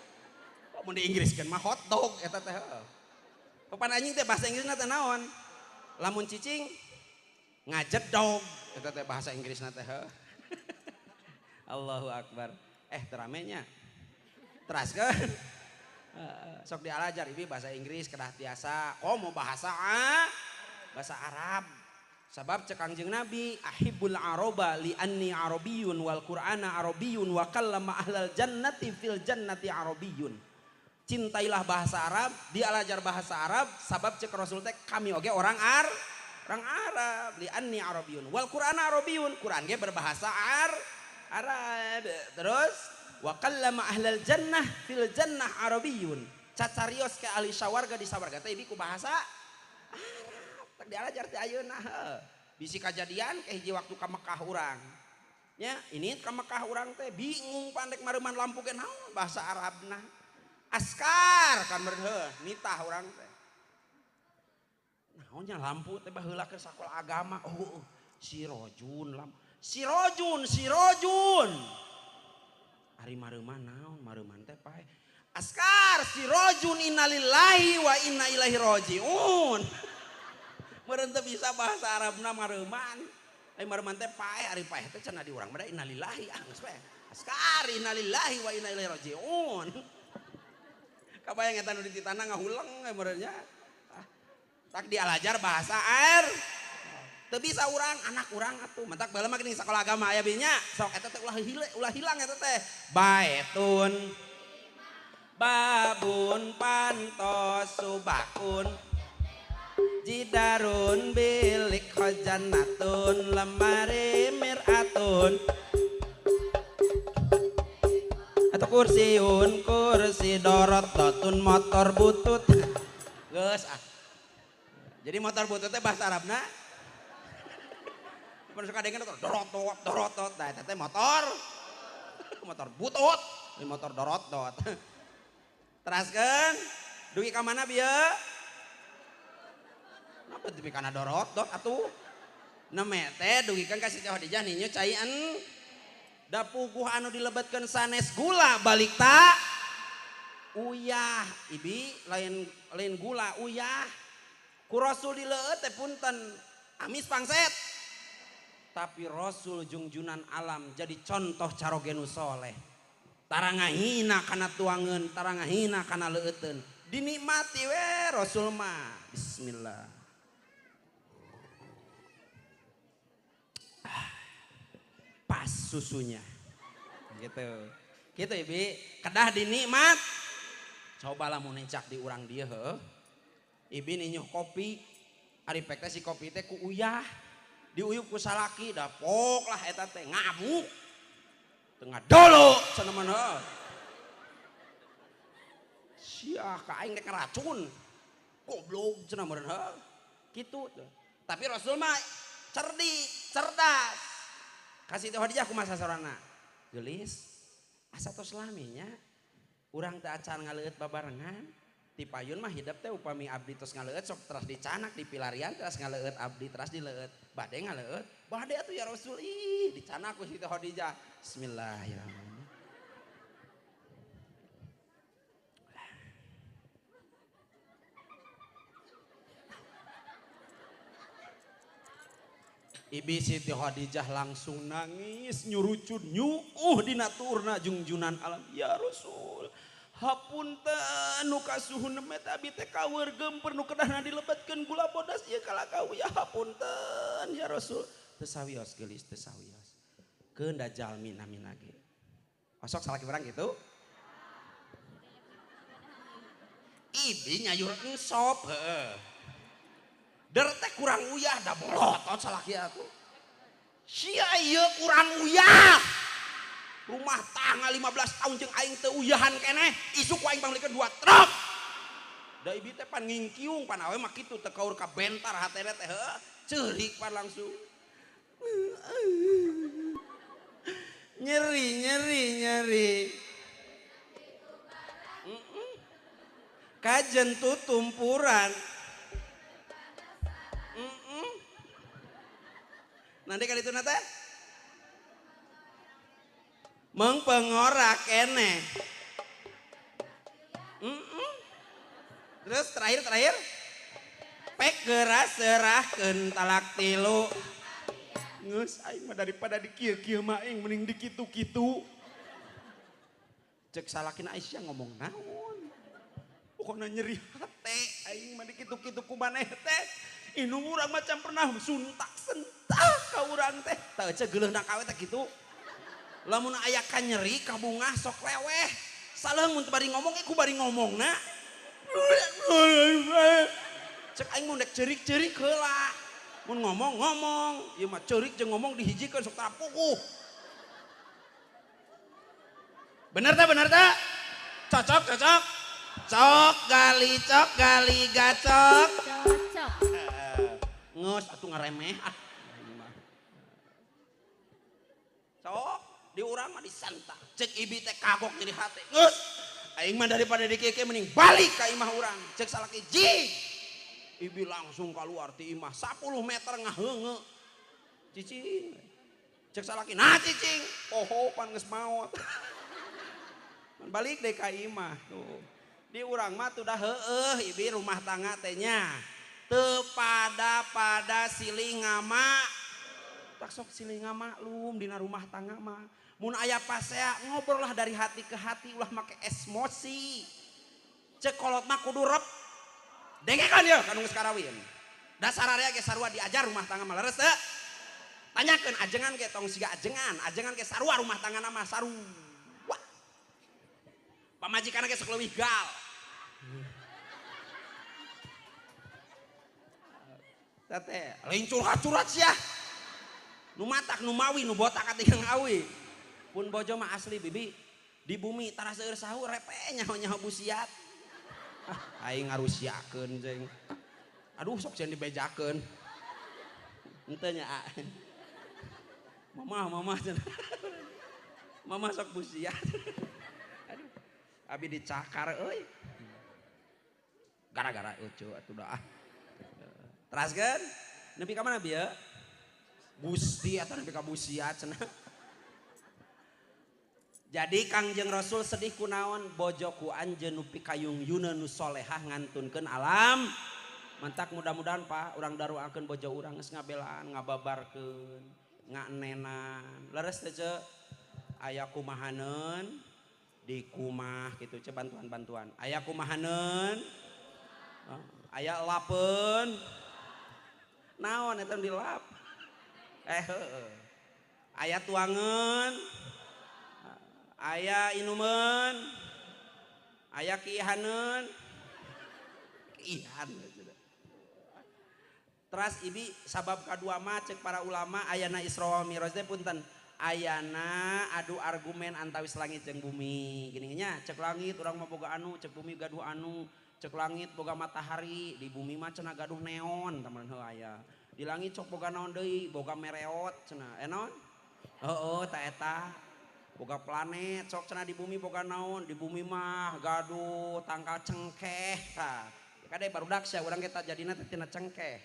Kok mun di Inggriskeun mah hot dog eta teh heuh. Papan anjing teh bahasa Inggrisna teh naon? Lamun cicing ngajedog eta teh bahasa Inggrisna teh heuh. Allahu akbar. Teramenya. Teraskeun. Sok dialajar ibi bahasa Inggris kedah tiasa. Komo bahasa bahasa Arab. Sabab cek Kangjeng Nabi ahibbul araba li anni arabiyun wal qur'ana arabiyun wa kallama ahlal jannati fil jannati arabiyun. Cintailah bahasa Arab, dialajar bahasa Arab sabab cek Rasul teh kami oge orang Arab li anni arabiyun wal qur'ana arabiyun. Quran ge berbahasa Arab. Terus wa kallama ahlal jannah fil jannah arabiyun. Cacarios ke ahli sawarga di sawarga teh ibi ku bahasa Arab. Tak dialajar teh ayeuna heuh. Bisi kajadian ke hiji waktu ka Mekah urang. Nya, ini ka Mekah urang teh bingung pandek mareuman lampu ge naon bahasa Arabna. Askar kan meureun heuh nitah urang teh. Naonnya lampu teh baheula keur sakola agama. Oh, sirojun lampu. Sirojun, sirojun. Ari mareuman naon? Mareuman teh pae. Askar sirojun innalillahi wa inna ilaihi rajiun. Meureun teu bisa bahasa Arabna mareuman. Ari mareuman teh pae, ari pae teh cenah di urang mah innalillahi ah geus pae. Askar innalillahi wa inna ilaihi rajiun. Kabayang eta nu di tanah ngahuleng meureun nya. Tak dialajar bahasa Arab. Teu bisa urang, anak urang atuh. Mantak baheula mah geuning sakola agama aya bi nya. Sok eta teh ulah hilang eta teh. Baetun babun pantos subakun jidarun bilik khazanatun lemari miratun atau kursiun kursi dorot dotun motor butut. Geus ah. Jadi motor butut teh bahasa Arabna pun suka dengar dorot dot dorot dot. Nah eta teh motor motor butut, ini motor dorot dot. Teraskeun dugi ka mana bieu? Napa dugi kana dorot dot atuh? Neme teh dugi kan ka Siti Khadijah ninyo caian da puguh anu dilebetkeun sanes gula balik ta uyah ibi lain gula uyah ku Rasul dileueut teh punten amis pangset. Tapi Rasul jungjunan alam jadi contoh caroge nu soleh. Tarangahina kana tuangeun, tarangahina kana leueuteun. Dinikmati we Rasul mah. Bismillah. Pas susunya. Gitu. Gitu ibi, kedah dinikmat. Cobalah mun nencak di urang dieu heuh. Ibi ninyuh kopi, ari pek teh si kopi teh ku uyah. Diuyup ku salaki dapok lah eta teh ngamuk. Tengah dolo cenah mah heuh. Sia ka aing rek ngaracun. Goblok cenah meureun heuh. Kitu. Tapi Rasul mah cerdik, cerdas. Kasih teh Khadijah kumaha sasorana? Geulis asa tos lami nya. Urang teh acan ngaleueut babarengan. Ti payun mah hidep teh upami abdi tos ngaleueut sok teras dicanak di pilarian teras ngaleueut abdi teras dileueut. Bade ngaleueut, bade atuh ya Rasul ih dicanak ku Siti Khadijah. Bismillahirrahmanirrahim. Ibi Siti Khadijah langsung nangis nyurucun nyuuh dina turna jungjunan alam. Ya Rasul, Hapunten nu kasuhun teh abi teh kaweur gemper nu kedahna dilebetkeun gula bodas ieu kalaka uyah hapunten ya Rasul. Teu sawios geulis teu sawios. Keun da jalmi namina ge. Osok salaki urang kitu. Ibi nyayur sop heeh. Der teh kurang uyah da bolotot salaki atuh. Sia ieu kurang uyah. Rumah tangga 15 tahun jeung aing teu uyahan keneh, isuk ku aing panglikeun 2 truk. Da ibi teh pan ngingkiung pan awe mah kitu teu kaur ka bentar hatena teh heuh, ceurik pan langsung. Nyeri nyeri nyeri. Kajen tutumpuran. Nanti kali itu nate mengpengora kene. Terus terakhir pek geura serahkeun talak tilu. Geus aing mah daripada di kieu-kieu mah aing mending di kitu-kitu. Cek salakina Aisyah ngomong naon. Pokona nyeri hate aing mah di kitu-kitu ku maneh teh. Indung urang macam pernah suntak sentak ka urang teh. Teu cek geuleuhna kawe teh kitu. Lamun aya ka nyeri ka bungah sok leweh. Saleung mun teu bari ngomong ku bari ngomongna. Cek aing mun dek ceurik-ceurik heula. Mun ngomong-ngomong, ieu mah ceurik jeung ngomong dihijikeun sok tara puguh. Bener teh, bener teh? Cocok, cocok. Cok gali gacok.
Cocok.
Ngeus atuh ngaremeh ah. Cok, di urang mah disentak. Cek ibi teh kagok nyeri hate. Ngeus. Aing mah daripada dikeke mending balik ka imah urang. Cek salaki jing. Ibi langsung keluar ti imah 10 meter ngaheungeuk. Cicing. Cek salaki nah cicing. Poho pan geus maot. Balik deh ka imah tuh. Di urang mah tuh dah heueuh ibi rumah tangga teh nya. Teu pada silih ngama. Tak sok silih ngamaklum dina rumah tangga mah. Mun aya pasea ngobrol lah dari hati ke hati ulah make emosi. Cek kolot mah kudu rep. Dengekeun yeuh ka nu geus karawin. Dasar area ge sarua diajar rumah tangga mah leres teu? Tanyakeun ajengan ge tong siga ajengan, ajengan ge sarua rumah tangga mah sarua. Pamajikan ge sok leuwih gal. Teh lain curhat-curhat sia. Nu matak nu mawi nu botak katingang awi. Pun bojo mah asli bibi di bumi tara seueur sahu repe nyaho-nyaho busiat. Ah, aing ngarusiakeun jeung. Aduh sok jeung dibejakeun. Henteu nya. Mama mama cenah. Mama sok busiat. Aduh. Abi dicakar euy. Gara-gara ucu atuh dah. Teraskeun nepi ka mana bieu? Gusti atuh nepi ka busiat cenah. Jadi Kangjeng Rasul sedih kunaon bojo ku anjeun nu pikayung yuna nu solehah ngantunkeun alam. Mantak mudah-mudahan Pak urang daruakeun bojo urang geus ngabelaan, ngababarkeun, nganenan. Leres teh ce aya kumahaneun di kumah kitu ce bantuan-bantuan. Aya kumahaneun? Aya lapeun. Naon eta dilap? Heueuh. Aya tuangeun. Aya inumeun, aya kiihaneun, kiihan. Teras ibi sabab kadua mah cek para ulama ayana Isra wal Mi'raj teh punten ayana adu argumen antawis langit jeung bumi. Gini nya cek langit urang mah boga anu, cek bumi gaduh anu, cek langit boga matahari, di bumi mah cenah gaduh neon teman heuh aya. Di langit cok boga naon deui, boga mereot cenah. Naon? Heueuh ta eta. Boga planet, sok cenah di bumi boga naon, di bumi mah gaduh tangkal cengkeh tah. Kade barudak sia urang kita jadina teh tina cengkeh.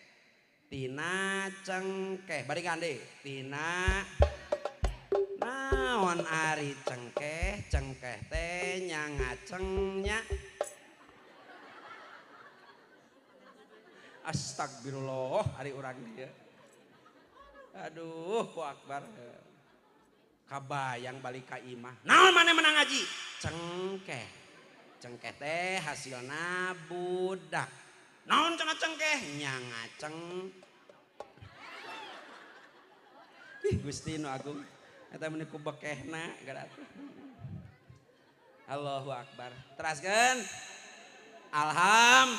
Tina cengkeh, bari gande. Tina naon ari cengkeh, cengkeh teh nya ngacengnya. Astagfirullah ari urang dieu. Aduh, ku akbar. Kabayang balik ka imah. Naon maneh menang ngaji? Cengkeh. Cengkeh teh hasilna budak. Naon cenah cengkeh? Nya ngaceng. Ih Gusti nu agung. Eta meuni ku bekehna geura atuh. Allahu akbar. Teraskeun. Alham.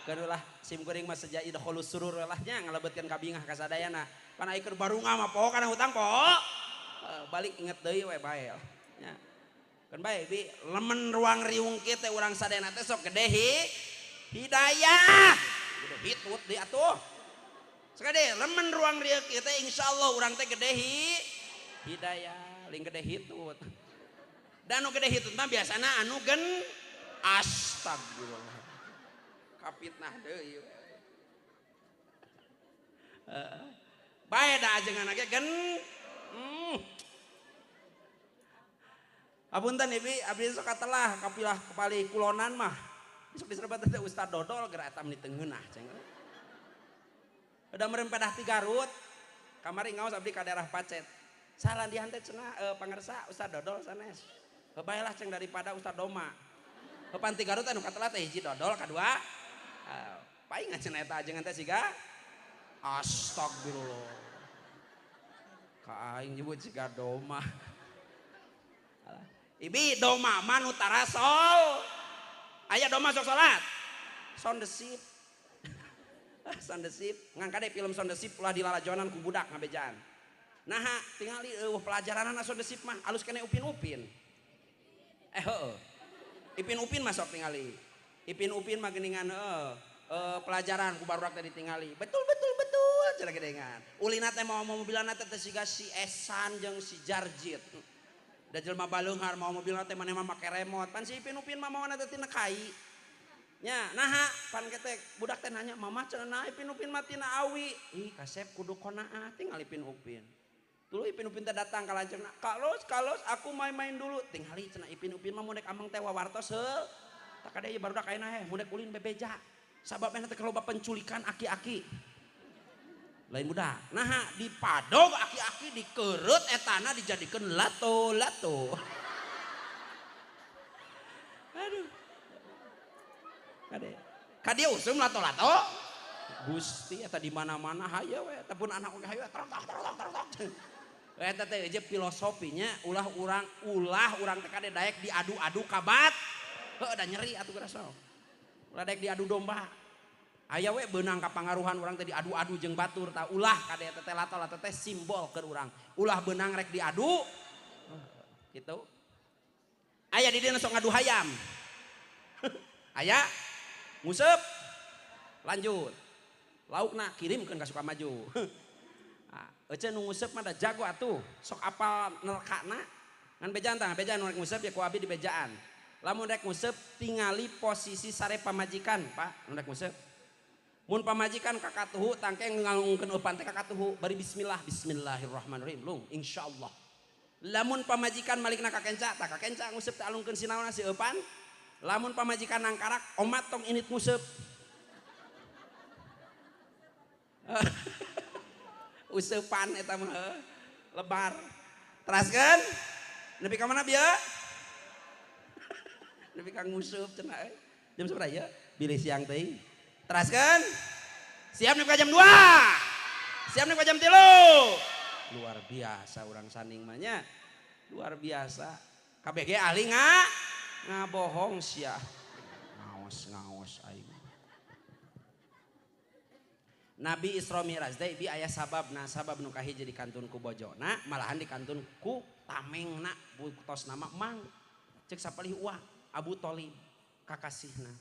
Kedulah sim kuring mah seja idkhulus surur lah nya ngalebetkeun kabingah ka sadayana. Pan ai keur barunga mah poho kana hutang poho. Balik inget deui we bae nya. Keun bae bi lemen ruang riung kieu teh urang sadayana teh sok gede hidayah. Gede hitut deui atuh. Sakade lemen ruang riung kieu teh insyaallah urang teh gede hidayah, ling gede hitut. Dan nu gede hitut mah biasana anu gen astagfirullah. Kapitnah deui. Bae da ajengan ge gen. Apunten ibi abdi sok katelah kapilah kepali kulonan mah. Sok diserbat teh Ustaz Dodol geura eta meni teu ngeunah ceng. Udah merempedah ti Garut. Kamari ngaos abdi ka daerah Pacet. Salah dihan teh cenah pangersa Ustaz Dodol sanes. Bae lah ceng daripada Ustaz Doma. Pan ti Garut anu katelah teh hiji Dodol kadua. Paingan cenah eta ajengan teh siga astagfirullah. Ka aing nyebut siga Doma. Ibi doma mah nu tarasol. Aya doma sok salat. Sound the ship. Sound the ship. Ngan kade film Sound the Ship ulah dilalajonan ku budak ngabejaan. Naha tingali eueuh pelajaranana Sound the Ship mah alus kene Upin-Upin. Heueuh. Ipin-Upin mah sok tingali. Ipin-Upin mah geuningan heueuh. Pelajaran ku barudak teh ditingali. Betul betul betul cenah gedengan. Ulina teh mawa mobilna teh siga si Esan jeung si Jarjit. Da jelema baleunghar mawa mobilna teh maneh mah make remote. Pan si Ipin-Upin mah mawana teh tina kai. Nya, naha pan ketek budak teh nanya, "Mama cenah naha Ipin-Upin mah tina awi?" Ih, kasep kudu konaah tingali Ipin-Upin. Dulu Ipin-Upin teh datang ka lanceukna, "Kalos, kalos aku main-main dulu." Tingali cenah Ipin-Upin mah mun dek ameng teh wawartos heuh. Tak kade ieu barudak ayeuna heh mun dek ulin bebeja. Sabab teh loba penculikan aki-aki. Lain budak. Naha dipadog aki-aki dikereut etana dijadikeun lato-lato. Aduh. Kade. Ka dieu usum lato-lato. Gusti eta di mana-mana hayu we eta pun anak oge hayu trok trok trok trok. Eta teh eueuh filosofinya ulah urang teh kade daek diadu-adu kabat. Heuh da nyeri atuh geura sok. Ulah daek diadu domba. Aya we beunang kapangaruhan urang teh diadu-adu jeung batur tah ulah kade eta teh lato-lato teh simbol keur urang. Ulah beunang rek diadu. Gitu. Aya di dieu sok ngadu hayam. Aya nguseup. Lanjut. Laukna kirimkeun ka Sukamaju. Ece nu nguseup mah da jago atuh, sok apal nerkana. Ngan bejaan tah, bejaan nu rek nguseup ya ku abi di bejaan. Lamun rek nguseup tingali posisi sare pamajikan, Pak, nu rek nguseup. Mun pamajikan kakatuhu tangke ngalungkeun eupan teh kakatuhu bari bismillah, bismillahirrahmanirrahim, lung insyaallah. Lamun pamajikan malikna ka kenca, tah ka kenca nguseup teh alungkeun sinaona si eupan. Lamun pamajikan nangkarak omat tong init nguseup. Useupan eta mah lebar. Teraskeun nepi ka mana bieu? Nepi ka nguseup cenah euy. Jam sabaraha ieu? Bilih siang teuing. Teraskeun. Siap nepi ka jam 2. Siap nepi ka jam 3. Luar biasa urang saning mah nya. Luar biasa. KBG ahli ngabohong sia. Ngaos-ngaos aing. Nabi Isra Mi'raj teh bi aya sababna, sabab nu kahiji dikantun ku bojona, malahan dikantun ku tamengna tos nama mang. Cek sapalih uang Abu Thalib kakasihna.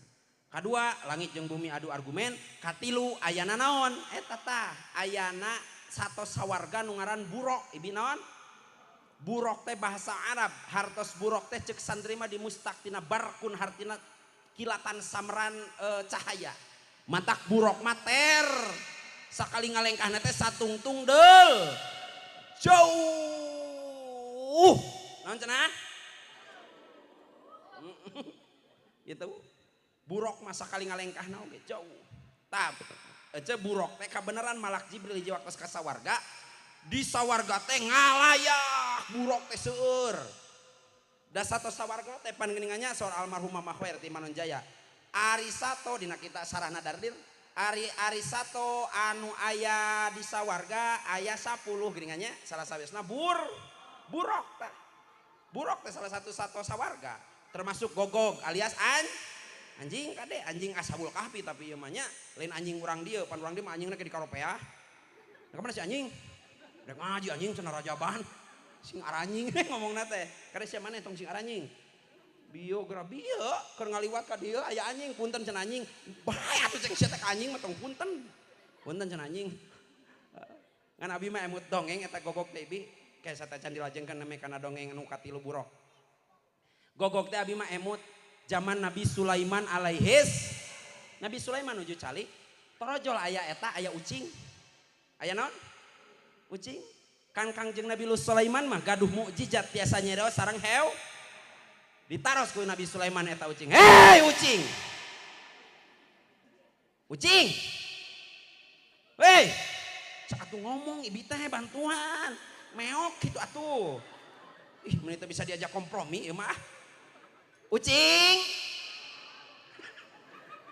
Kadua langit jeung bumi adu argumen, katilu ayana naon? Eta tah ayana satos sawarga nu ngaran buruk, ibi naon? Buruk teh bahasa Arab, hartos buruk teh cek santri mah dimustaq tina barkun hartina kilatan samran cahaya. Matak buruk mater sakali ngalengkahna teh satungtung deul jauh naon cenah gitu buruk mah sakali ngalengkahna oge jauh tah ece buruk teh kabeneran malak Jibril hiji waktu ka sawarga di sawarga teh ngalayak buruk teh seueur Da sato sawarga teh pangeningannya saur almarhum Mama Khair ti Manonjaya. Ari sato dina kita sarana dardir. Ari ari sato anu aya di sawarga aya 10 geuningannya salah sawiosna buruk tah. Buruk teh salah satu sato sawarga termasuk gogog alias anjing kade anjing ashabul kahfi tapi ieu mah nya lain anjing urang dieu pan urang dieu mah anjingna ke di karopeah. Nah, kemana si anjing? Rek ngaji anjing cenah rajaban. Sing aranjing ngomongna teh. Kade sia maneh tong sing aranjing. Biografi bieu keur ngaliwat ka dieu aya anjing punten cenah anjing. Bae atuh cek sia teh ka anjing mah tong punten. Punten cenah anjing. Ngan abi mah emut dongeng eta gogog teh bi kayak satacan dilajengkeun name kana dongeng anu katilu buruk. Gogog teh abi mah emut zaman Nabi Sulaiman alaihis. Nabi Sulaiman nuju calik torojol aya eta aya ucing. Aya naon? Ucing. Kan Kangjeng Nabi Sulaiman mah gaduh mukjizat tiasa nyereos sareng heu. Ditaros ku Nabi Sulaiman eta ucing. Hei ucing. Ucing. Hei. Cak atuh ngomong ibi teh bantuan. Meok gitu atuh. Ih, mun teu bisa diajak kompromi ieu mah. Ucing.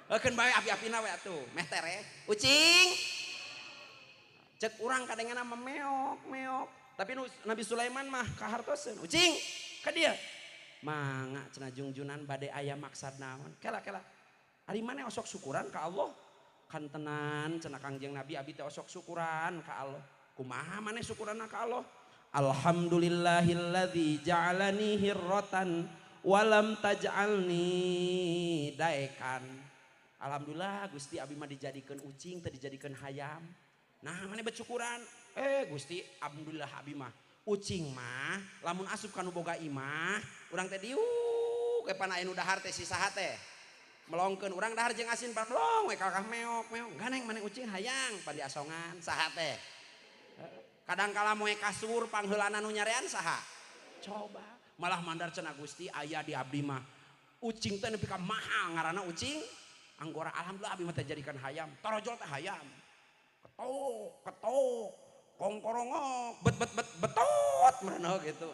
Heukeun bae api-apina we atuh, meh tereh. Ucing. Cek urang kadengena mah meok, meok. Tapi Nabi Sulaiman mah kahartoseun. Ucing, ka dieu. Mangga cenah jungjunan bade aya maksad naon. Kela kela. Ari maneh osok syukuran ka Allah? Kan tenan cenah Kangjeng Nabi abi teh osok syukuran ka Allah. Kumaha maneh syukuranna ka Allah? Alhamdulillahilladzi ja'alani hirratan walam taj'alni daekan. Alhamdulillah Gusti abi mah dijadikeun ucing teu dijadikeun hayam. Nah maneh bersyukuran. Gusti alhamdulillah abi mah ucing mah lamun asup ka nu boga imah urang teh diuk we pan aya nu dahar teh si saha teh. Melongkeun urang dahar jeung asin pan melong we kakah meok meok. Ganeng maneh ucing hayang pan diasongan saha teh. Kadang kala moe kasur pangheulana nu nyarean saha? Coba malah mandar cenah Gusti aya di abdi mah ucing teh nepi ka mahal ngaranna ucing anggora. Alhamdulillah abdi mah teh jadikan hayam torojol teh hayam ketok ketok kongkorongok bet bet bet betot mereneuh gitu.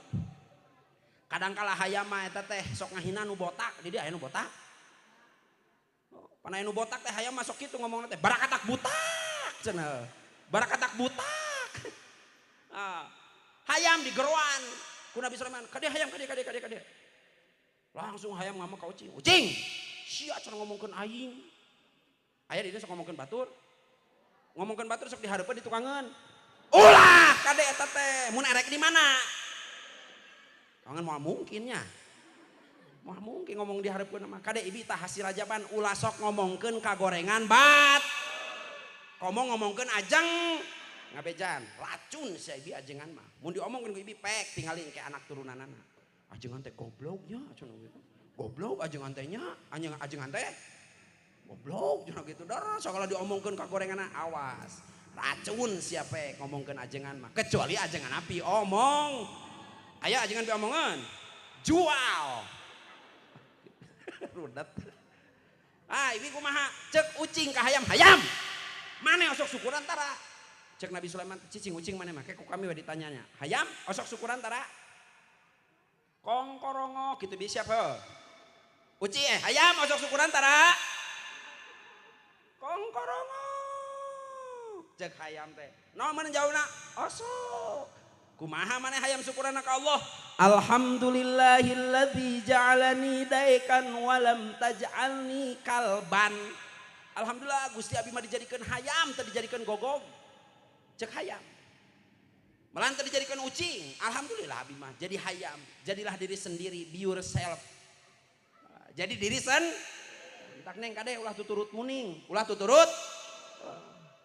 Kadang kala hayam mah eta teh sok ngahina nu botak di dieu aya nu botak. Pan aya nu botak teh hayam mah sok kitu ngomongna teh barakatak butak cenah. Barakatak butak. Ah, hayam digeroan ku Nabi Sulaiman, kade hayam kade kade kade kade. Langsung hayam ngomong ka ucing. Ucing, sia cenah ngomongkeun aing. Aya di dieu sok ngomongkeun batur. Ngomongkeun batur sok dihareupeun di tukangeun. Ulah kade eta teh, mun erek di mana? Tukangan moal mungkin nya. Moal mungkin ngomong dihareupeun mah. Kade ibi tah hasil rajaban ulah sok ngomongkeun ka gorengan bat. Komo ngomongkeun ajeng ngabejan, racun si ibi ajengan mah. Mun diomongkeun ku ibi pek tinggalin ke anak turunanana. Ajengan teh gobloknya cenah gitu. Goblok ajengan teh nya, ajengan teh goblok cenah gitu. Dar sagala diomongkeun ka gorenganna awas. Racun siapa ngomongkeun ajengan mah. Kecuali ajengan api omong. Aya ajengan pi omongan. Jual. Rudet. Ah, ibi kumaha? Cek ucing ka hayam hayam. Maneh osok syukuran tara? Cek Nabi Sulaiman, cicing ucing maneh mah ku kami we ditanyanya. Hayam osok syukuran tara? Kongkorongo gitu bisa siapa? Uci hayam osok syukuran tara? Kongkorongo. Cek hayam teh. Naon maneh jauhna? Osok. Kumaha maneh hayam syukuran ka Allah? Alhamdulillahilladzi ja'alani daikan walam taj'alni kalban. Alhamdulillah Gusti abi mah dijadikeun hayam teu dijadikeun gogog. Cek hayam. Malah teu dijadikeun ucing. Alhamdulillah abi mah jadi hayam. Jadilah diri sendiri, be yourself. Jadi diri sen. Tak neng kade ulah tuturut muning, ulah tuturut.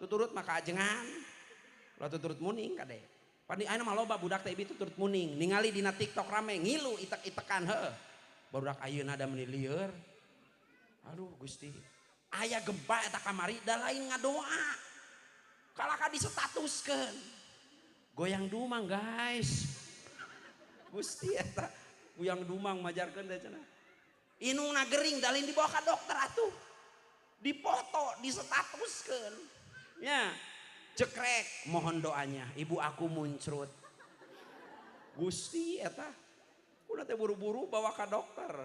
Tuturut maka ajengan. Ulah tuturut muning kade. Pan ayeuna mah loba budak teh ibi tuturut muning, ningali dina TikTok rame ngilu itek-itekan heuh. Barudak ayeuna da meuni lieur. Aduh Gusti. Aya gempa eta kamari da lain ngadoa. Kalaka disetatuskeun. Goyang dumang guys. Gusti eta goyang dumang majarkeun teh cenah. Inungna gering da lain dibawa ka dokter atuh. Dipoto, disetatuskeun. Ya, cekrek mohon doanya, ibu aku muncrut. Gusti eta. Udah teh buru-buru bawa ka dokter.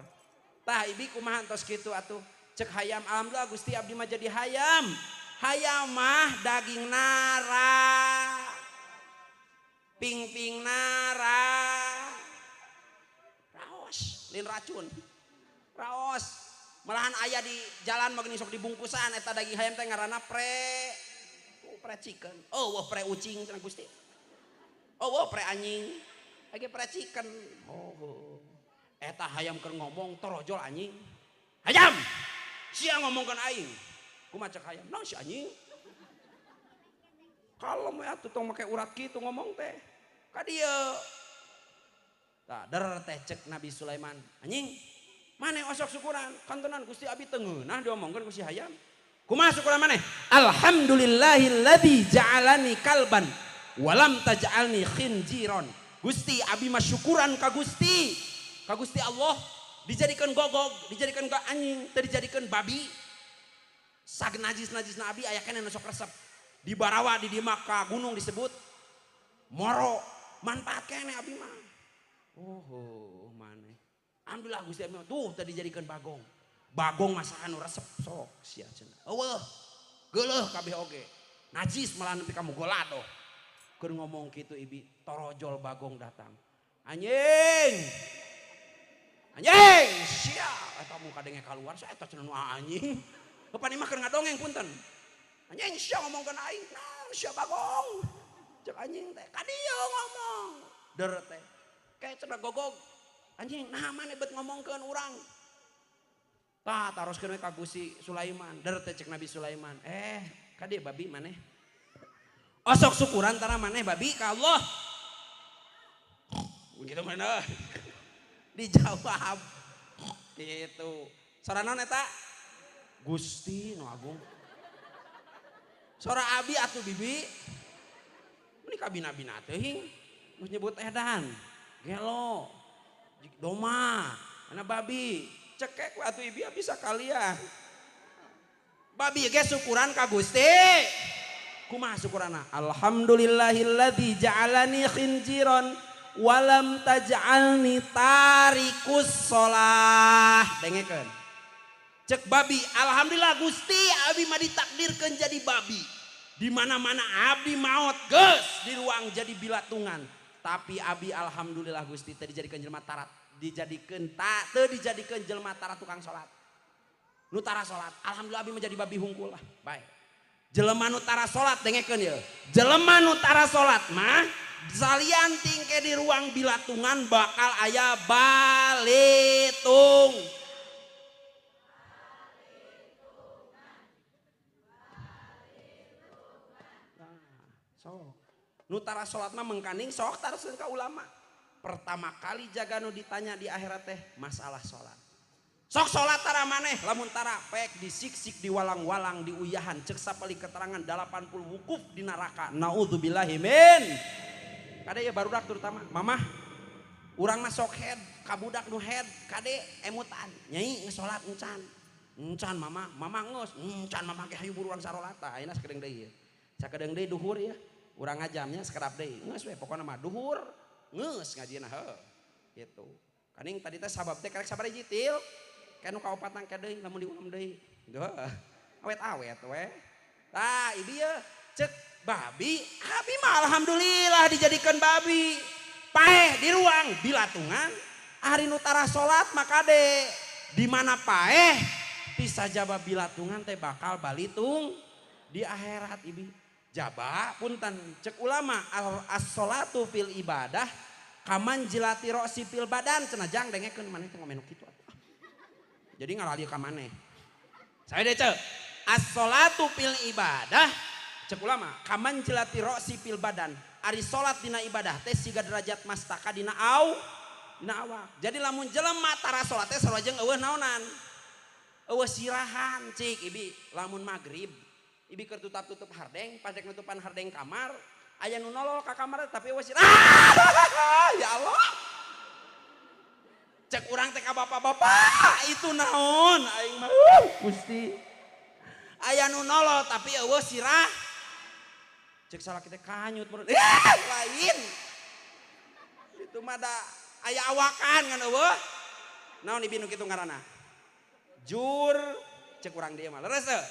Tah ibi kumaha tos kitu atuh. Cek hayam alhamdulillah Gusti abdi mah jadi hayam. Hayam mah daging nara. Ping-ping nara. Raos, lin racun. Raos. Malahan aya di jalan mah geuning sok dibungkusan eta daging hayam teh ngaranna pre. Oh, pre chicken. Oh, wah pre ucing cenah Gusti. Oh, wah pre anjing. Lagi pre chicken. Oh. Eta hayam keur ngomong torojol anjing. Hayam. Sia ngomongkeun aing. Kumaha cek hayam? Naon si anjing? Kalem we atuh tong make urat kitu ngomong teh. Ka dieu. Tah der teh cek Nabi Sulaiman. Anjing, maneh osok syukuran? Kantenan Gusti abi teu ngeunah diomongkeun ku si hayam. Kumaha syukuran maneh? Alhamdulillahilladzi ja'alani kalban walam taj'alni khinjiron. Gusti abi mah syukuran ka Gusti. Ka Gusti Allah dijadikan gogog, dijadikan ka anjing, teu dijadikan babi. Sag najis-najisna abi aya keneh nu sok resep. Di Barawa di dieu mah ka gunung disebut moro, manfaat keneh abi mah. Oh, maneh. Alhamdulillah Gusti abi mah tuh teu dijadikan bagong. Bagong mah saha nu resep sok sia cenah. Eueuh, geuleuh kabeh oge. Najis malah nepi ka mugolado. Keur ngomong kitu ibi torojol bagong datang. Anjing. Anjing, sia eta mu kadenge kaluar sia eta cenah nu anjing. Bapak mah keur ngadongeng punten. Anjing sia ngomongkeun aing, naon sia bagong. Cek anjing teh ka dieu ngomong. Der teh. Kayak cenah gogog. Anjing nah maneh bet ngomongkeun urang. Tah taroskeun we ka Gusti Sulaiman. Der teh cek Nabi Sulaiman. Ka dieu babi maneh. Osok syukuran tara maneh babi ka Allah. Begitu mana? Dijawab. Gitu. Sora naon eta? Gusti nu agung. Sora abi atuh bibi. Ini kabina-bina teuing. Geus nyebut edan, gelo, doma, anak babi. Cekek we atuh ibi bisa kalian. Babi ge syukuran ka Gusti. Kumaha syukurana? Alhamdulillahilladzi ja'alani khinjiron walam taj'alni tarikus sholah. Dengekeun. Cek babi, alhamdulillah Gusti abi mah ditakdirkeun jadi babi. Di mana-mana abi maot geus di ruang jadi bilatungan. Tapi abi alhamdulillah Gusti teu dijadikeun jelema tarat, dijadikeun ta teu dijadikeun jelema tarat tukang salat. Nu tara salat, alhamdulillah abi menjadi babi hungkul lah. Baik. Jelema nu tara salat dengekeun ye. Jelema nu tara salat mah salian tingke di ruang bilatungan bakal aya balitung. Nah, sok. Nu tara salat mah mengkaning sok taroskeun ka ulama. Pertama kali jaga nu ditanya di akhirat teh masalah salat. Sok salat tara maneh lamun tara pek disiksik diwalang-walang diuyahan cek sapali keterangan 80 wukuf di neraka. Naudzubillahi min. Kade ya barudak terutama mamah urang mah sok head kabudak nu head kade emutan nyai geus salat encan. Encan mama, mama geus encan mama ge hayu buruan sarolata ayeuna sakedeung deui. Sakedeung deui duhur ya. Urang ngajamnya sekerap deui. Geus we pokona mah duhur geus ngajina heuh. Gitu. Kaning tadi teh sabab teh karek sabar hiji til. Kayak nu kaopatan ka deui lamun diulam deui. Duh. Awet-awet we. Tah ibi ye cek babi, abi mah alhamdulillah dijadikan babi. Paeh di ruang bilatungan ari nu tara salat mah kade. Di mana paeh ti sajaba bilatungan teh bakal balitung di akhirat ibi. Jaba punten cek ulama as-sholatu fil ibadah kaman jilati ro'si fil badan cenah jang dengekeun maneh teh ngomen kitu atuh. Jadi ngalali ka maneh. Saya deh cek as-sholatu fil ibadah cek ulama kaman jilati ro'si fil badan ari salat dina ibadah teh siga derajat mastaka dina au dina awak. Jadi lamun jelema tara salat teh sarua jeung eueuh naonan. Eueuh sirahan cik ibi lamun magrib ibi keur tutup-tutup hardeng pas rek nutupan hardeng kamar aya nu nolol ka kamar tapi eueuh sirah. Ya Allah. Cek urang teh ka bapak-bapak itu naon aing mah Gusti. Aya nu nolol tapi eueuh sirah. Cek salah kita kanyut menurut. Lain. Itu mah da Aya awakan ngan eueuh. Naon ibi nu kitu ngaranna? Jur cek urang dieu mah. Leres teu?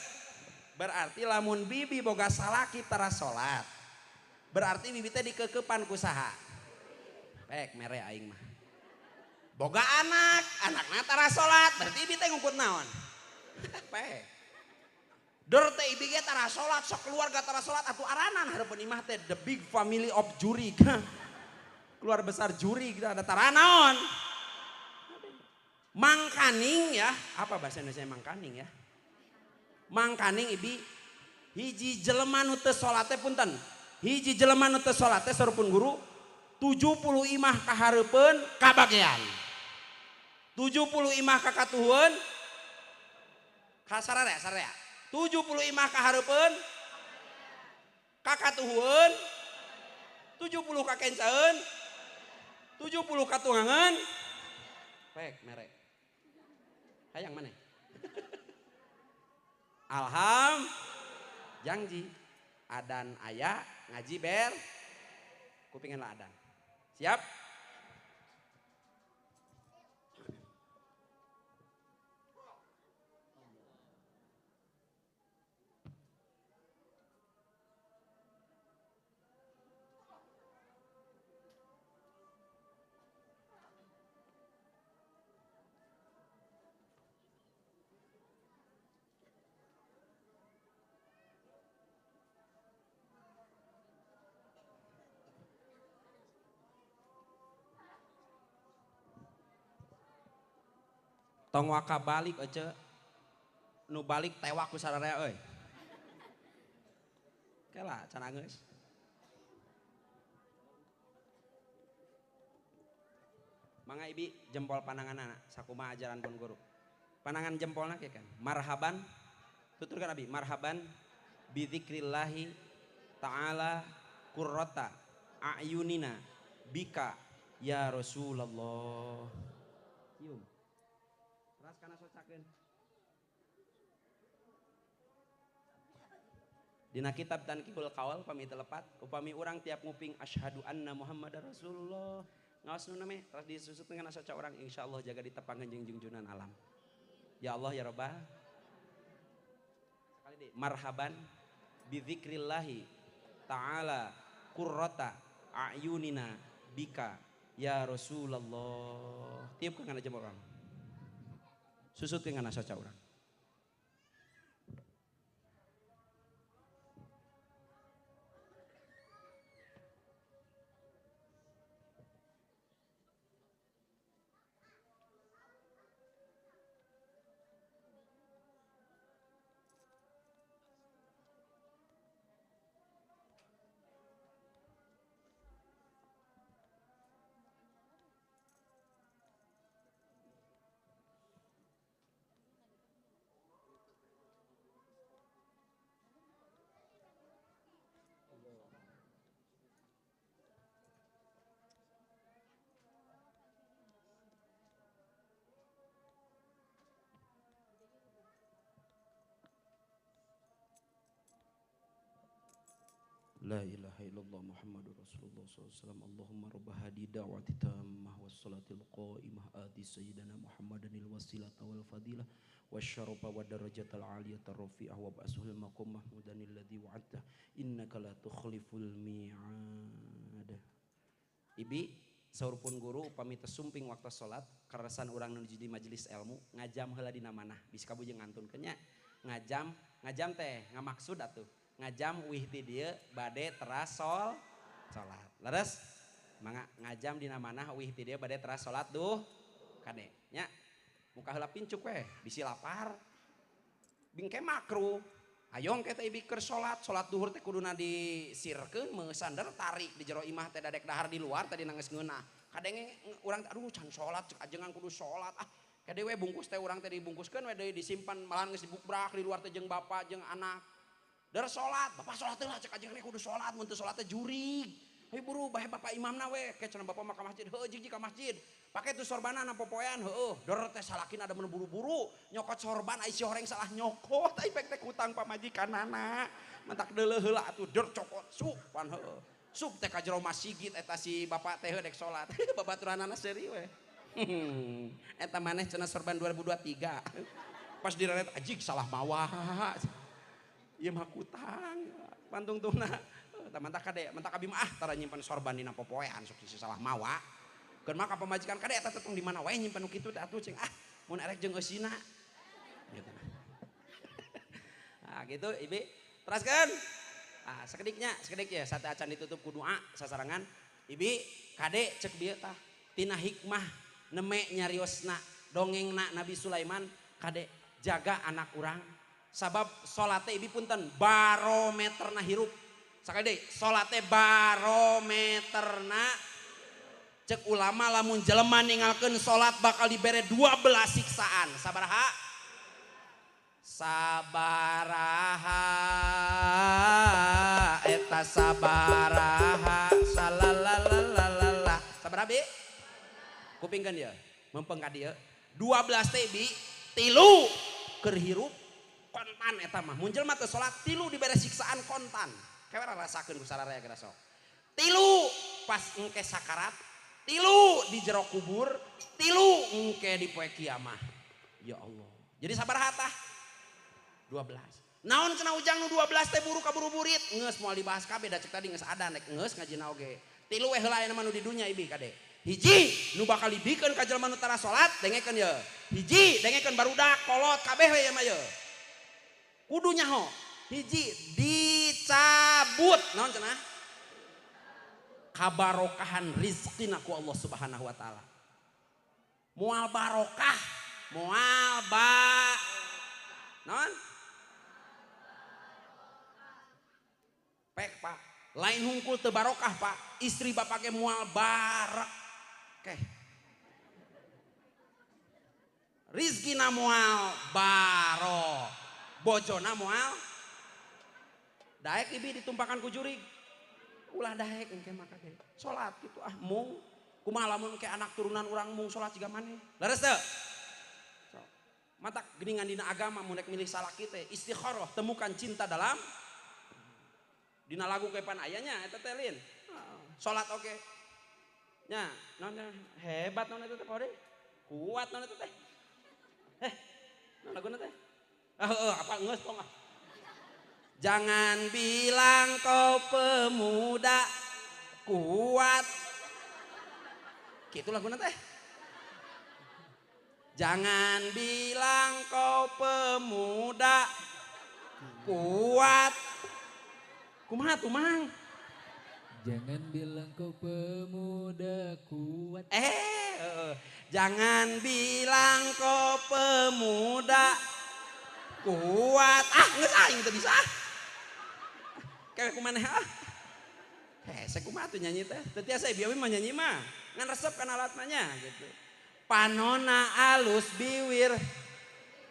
Berarti lamun bibi boga salaki tara salat. Berarti bibi teh dikekepan ku saha? Pek mere aing mah. Boga anak, anakna tara salat, berarti bibi teh ngungkut naon? Pek. Dor teh ibi ge tara salat, sok keluarga tara salat atuh aranan hareupeun imah teh the big family of jurig. Keluar besar jurig ada tara naon? Mangkaning ya, apa bahasa Indonesia mangkaning ya? Mangkaning ibi hiji jelema nu teu salat teh punten. Hiji jelema nu teu salat teh saurpun guru 70 imah kahareupeun kabagean. 70 imah kakatuhun ka sararea sararea. 70 imah kahareupeun kakatuhun 70 kakencaeun 70 katungangan pek mere. Hayang maneh? Alham jangji adan aya ngaji ber kupingin lah adan. Siap? Tong waka balik ece nu balik tewak ku sararea euy. Kela can geus. Mangga ibi jempol pananganana sakumaha ajaran pun guru. Panangan jempolna kieu kan. Marhaban tuturkan abi marhaban bi dzikrillahi ta'ala qurrata a'yunina bika ya Rasulullah. Cium. Teras kana socakeun. Dina kitab Tankihul Qaul pami teu lepat, upami urang tiap nguping asyhadu anna Muhammadar Rasulullah, ngaos nu name teras disusut kana soca urang insyaallah jaga ditepangkeun jeung jungjunan alam. Ya Allah ya Rabbah. Sekali deui marhaban bi dzikrillahi ta'ala qurrata a'yunina bika ya Rasulullah. Tiup kana jempol urang. Susut kana soca urang. La ilaha illallah Muhammadur Rasulullah sallallahu alaihi wasallam. Allahumma rabb hadi da'wati tammah was salatil qa'imah ati sayyidina Muhammadanil wasilata wal fadilah wasyarafa wad darajatal aliyata rafi'ah wa ba'suhul maqam mahmudanil ladzi wa'adta innaka la tukhliful mi'ad. Ibi saur pun guru upami teu sumping waktu salat karasan urang nu di majelis ilmu ngajam heula dina manah bisi kabujeng ngantunkeun nya ngajam ngajam teh ngamaksud atuh ngajam wih ti dieu bade teras salat. Leres? Mangga ngajam dina manah wih ti dieu bade teras salat duh kade nya. Muka heula pincuk we bisi lapar. Bingke makruh. Hayong ke teh ibi keur salat, salat duhur teh kuduna disirkeun meusandar tarik di jero imah teh dadek dahar di luar tadi nangis ngeunah. Kadenge urang aduh can salat cek ajengan kudu salat ah. Kade we bungkus teh urang teh dibungkuskeun we deui disimpan malahan geus dibukbrak di luar teh jeung bapak jeung anak. Dar salat, bapak salat heula cek ajengan kudu salat, mun teu salat teh jurig. Hayu buru bae bapak imamna we, ke cenah bapak mah ka masjid, heueuh jig ka masjid. Pake tu sorbanan popoean heueuh. Dor teh salakina ada buru-buru, nyokot sorban ai si horeng salah nyokot, ai pek teh kutang pamajikanana. Mentak deuleuh heula atuh dor cokot supan heueuh. Sup teh ka jero masjid eta si bapak teh dek salat. Babaturanana seuri we. Eta maneh cenah sorban 2023. Pas direret ajik salah mawa. Ieu mah kutang. Pantungtungna tah mantak kade, mantak abi mah ah tara nyimpen sorban dina popoean sok si salah mawa. Keun mah ka pamajikan kade eta teh tong di mana wae nyimpen nu kitu teh atuh cing ah mun erek jeung eusina. Gitu. Nah gitu ibi teraskeun. Ah sakediknya, sakedik ya sate acan ditutup ku doa sasarangan. Ibi kade cek bieu tah tina hikmah neme nyariosna dongengna Nabi Sulaiman kade jaga anak urang sabab salate ibi punten barometerna hirup. Sakali deui salate barometerna cek ulama lamun jelema ninggalkeun salat bakal dibere 12 siksaan. Sabaraha? Sabaraha eta sabaraha salalalalala. Sabaraha bi? Kupingkeun ieu, mempeng ka dieu. 12 teh bi, tilu keur hirup kontan eta mah. Mun jelema teu salat tilu dibere siksaan kontan. Kewe rasakeun ku sararea geura sok. Tilu pas engke sakarat, tilu di jero kubur, tilu engke di poe kiamah. Ya Allah. Jadi sabaraha tah? 12. Naon cenah ujang nu 12 teh buru kaburu-burit? Geus moal dibahas kabeh da cek tadi geus ada nek geus ngajina oge. Tilu we heula aya mah nu di dunya ibi kade. Hiji nu bakal dibikeun ka jelema nu tara salat dengekeun ye. Hiji dengekeun barudak kolot kabeh we ieu mah ye. Kudu nyaho. Hiji dicabut naon cenah? Kabarokahan rizkina ku Allah Subhanahu wa taala. Moal barokah, moal ba naon? Pek pak, lain hungkul teu barokah pak, istri bapak ge moal barakeh. Rizkina moal baro, bojona moal daek ibi ditumpakan ku jurig. Ulah daek engke maka ge. Salat kitu ah mung kumaha lamun engke anak turunan urang mung salat jiga maneh. Leres teu? So, matak geuningan dina agama mun rek milih salaki teh istikharah, temukan cinta dalam dina lagu kepan ayanya eta teh lin. Salat oge. Nya, naon hebat naon eta teh Pak Kuat naon eta teh. Naon laguna teh? Ah heueuh apa geus tong ah. Jangan bilang kau pemuda kuat. Gitu laguna teh. Jangan bilang kau pemuda kuat. Kumaha tuh mang?
Jangan bilang kau pemuda kuat.
Jangan bilang kau pemuda kuat. Ah, geus aing teu bisa. Kayak kumaneh ah. Hese kumaha tuh nyanyi teh? Teu tiasa bieu mah nyanyi mah. Ngan resep kana alat mah nya gitu. Panona alus biwir,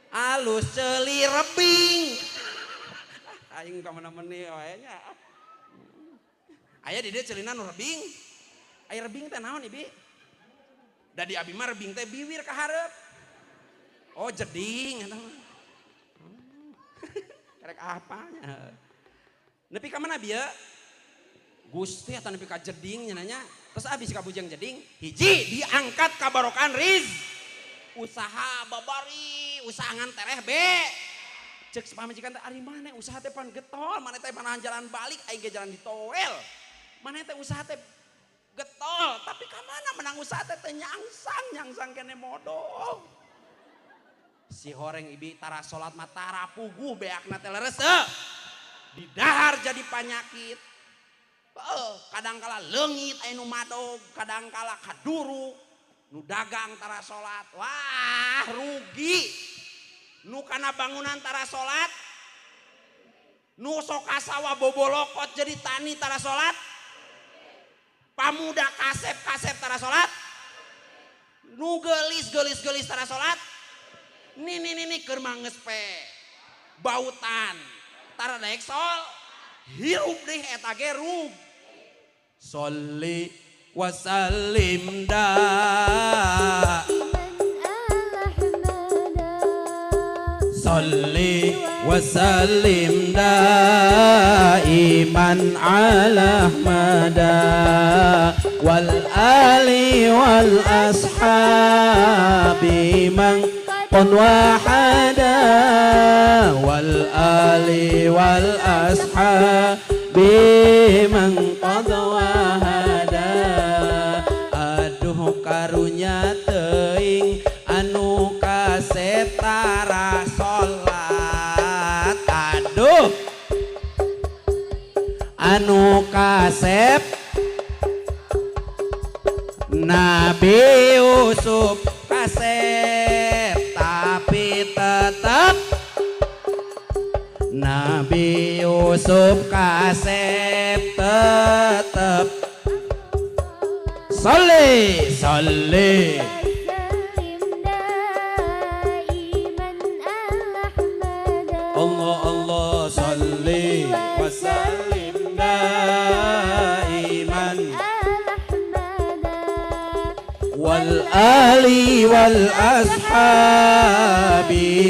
alus ceuli rebing. Aing ka mana-mana wae nya. Aya di dieu ceulina nu rebing. Aya rebing teh naon ibi? Da di abi mah rebing teh biwir ka hareup. Oh jeding eta mah. Kerek apanya? Nepi ka mana bieu? Gusti eta nepi ka jeding nya nanya. Terus abis ka bujang jeding, hiji diangkat kabarokan riz. Usaha babari, usaha ngan tereh be. Cek pamajikan teh ari maneh usaha teh pan getol, maneh teh pan jalan balik aing ge jalan ditoel. Maneh teh usaha teh getol, tapi ka mana menang usaha teh teh nyangsang, nyangsang kene modal. Si horeng ibi tara salat mah tara puguh beakna teh leres teu. Didahar jadi panyakit. Kadang kala leungit aya nu madog, kadang kala kaduru, nu dagang tara salat. Wah, rugi. Nu kana bangunan tara salat, nu sok ka sawah bobolokot jadi tani tara salat, pamuda kasep-kasep tara salat, nu geulis-geulis-geulis tara salat, nini nini keur manges pe, bautan, tara daek sol, hirup deh eta ge rug. Sholli wa sallim da. Salli wa sallim daiman daiman ala ahmada wal ali wal ashabi man qad wahada wal ali wal ashabi man qad wahada. Aduh karunya teuing anu kasetara salat. Aduh anu kasep Nabi Yusuf kasep tapi tetap Nabi Yusuf kasep tetap sholli sholli Allah Allah sholli wa sallim daiman wal ali wal ashabi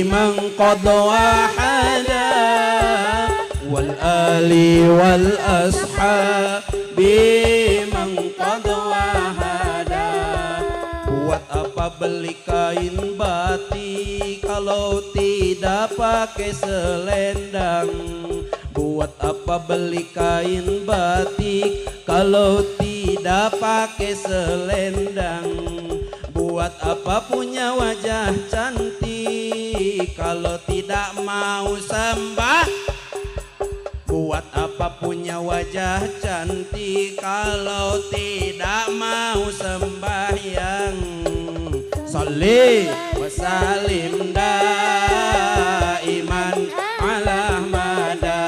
man qad wahada wal ali wal ashabi man qad wahada. Buat apa beli kain batik kalau tidak pakai selendang? Buat apa beli kain batik kalau tidak pakai selendang? Buat apa punya wajah cantik kalau tidak mau sembah? Buat apa punya wajah cantik kalau tidak mau sembahyang? Sholli wa sallim daiman ala ahmada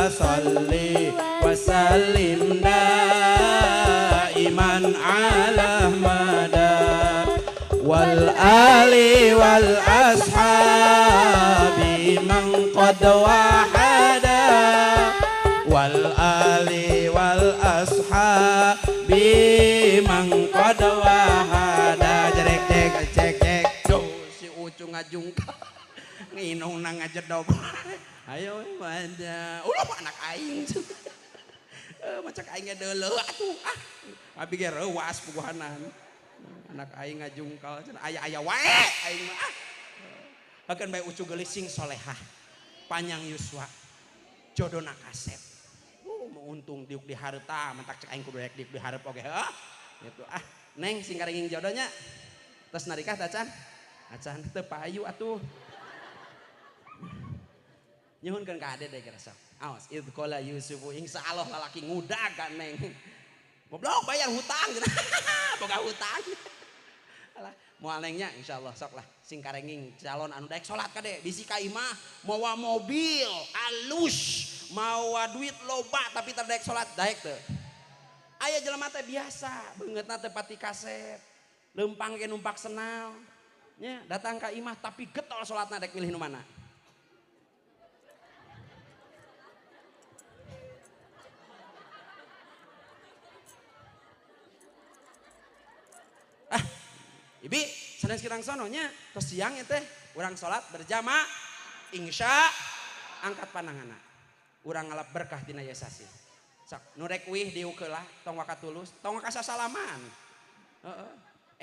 sholli wa sallim daiman ala ahmada wal ali wal ashabi man qad wahada wal ali wal ashabi man qad wahada. Jerek cek cek cek tuh si Ucu ngajungkal nginung nang ngajedog. Ayo pada ulah anak aing macak aing deuleu atuh ah abi ge reuas puguhanan anak aing ngajungkal cenah aya-aya wae aing mah ah. Hakeun bae Ucu geulis sing solehah panjang yuswa jodona kasep. Mau untung diuk di harta mentak cek aing kudu rek diuk di hareup oge heuh gitu ah. Neng sing karinging jodohnya tos narikah teh acan acan teu payu atuh. Nyuhunkeun ka ade deui sok. Awas id qala Yusufu insyaallah lalaki ngudag ka neng. Goblok bayar hutang. Boga hutang. Alah moal nengnya insyaallah sok lah sing karenging calon anu daek salat kade bisi ka imah mawa mobil alus mawa duit loba tapi teu daek salat daek teu. Aya jelema teh biasa beungeutna teh pati kasep leumpang ge numpak senal nya datang ka imah tapi getol salatna daek milih nu mana. Ibi sanes kirang sononya tos siang teh urang salat berjamaah insya angkat pananganna urang ngalap berkah dina ieu sasih. Sok nu rek uih diukelah tong waka tulus tong waka sasalaman heeh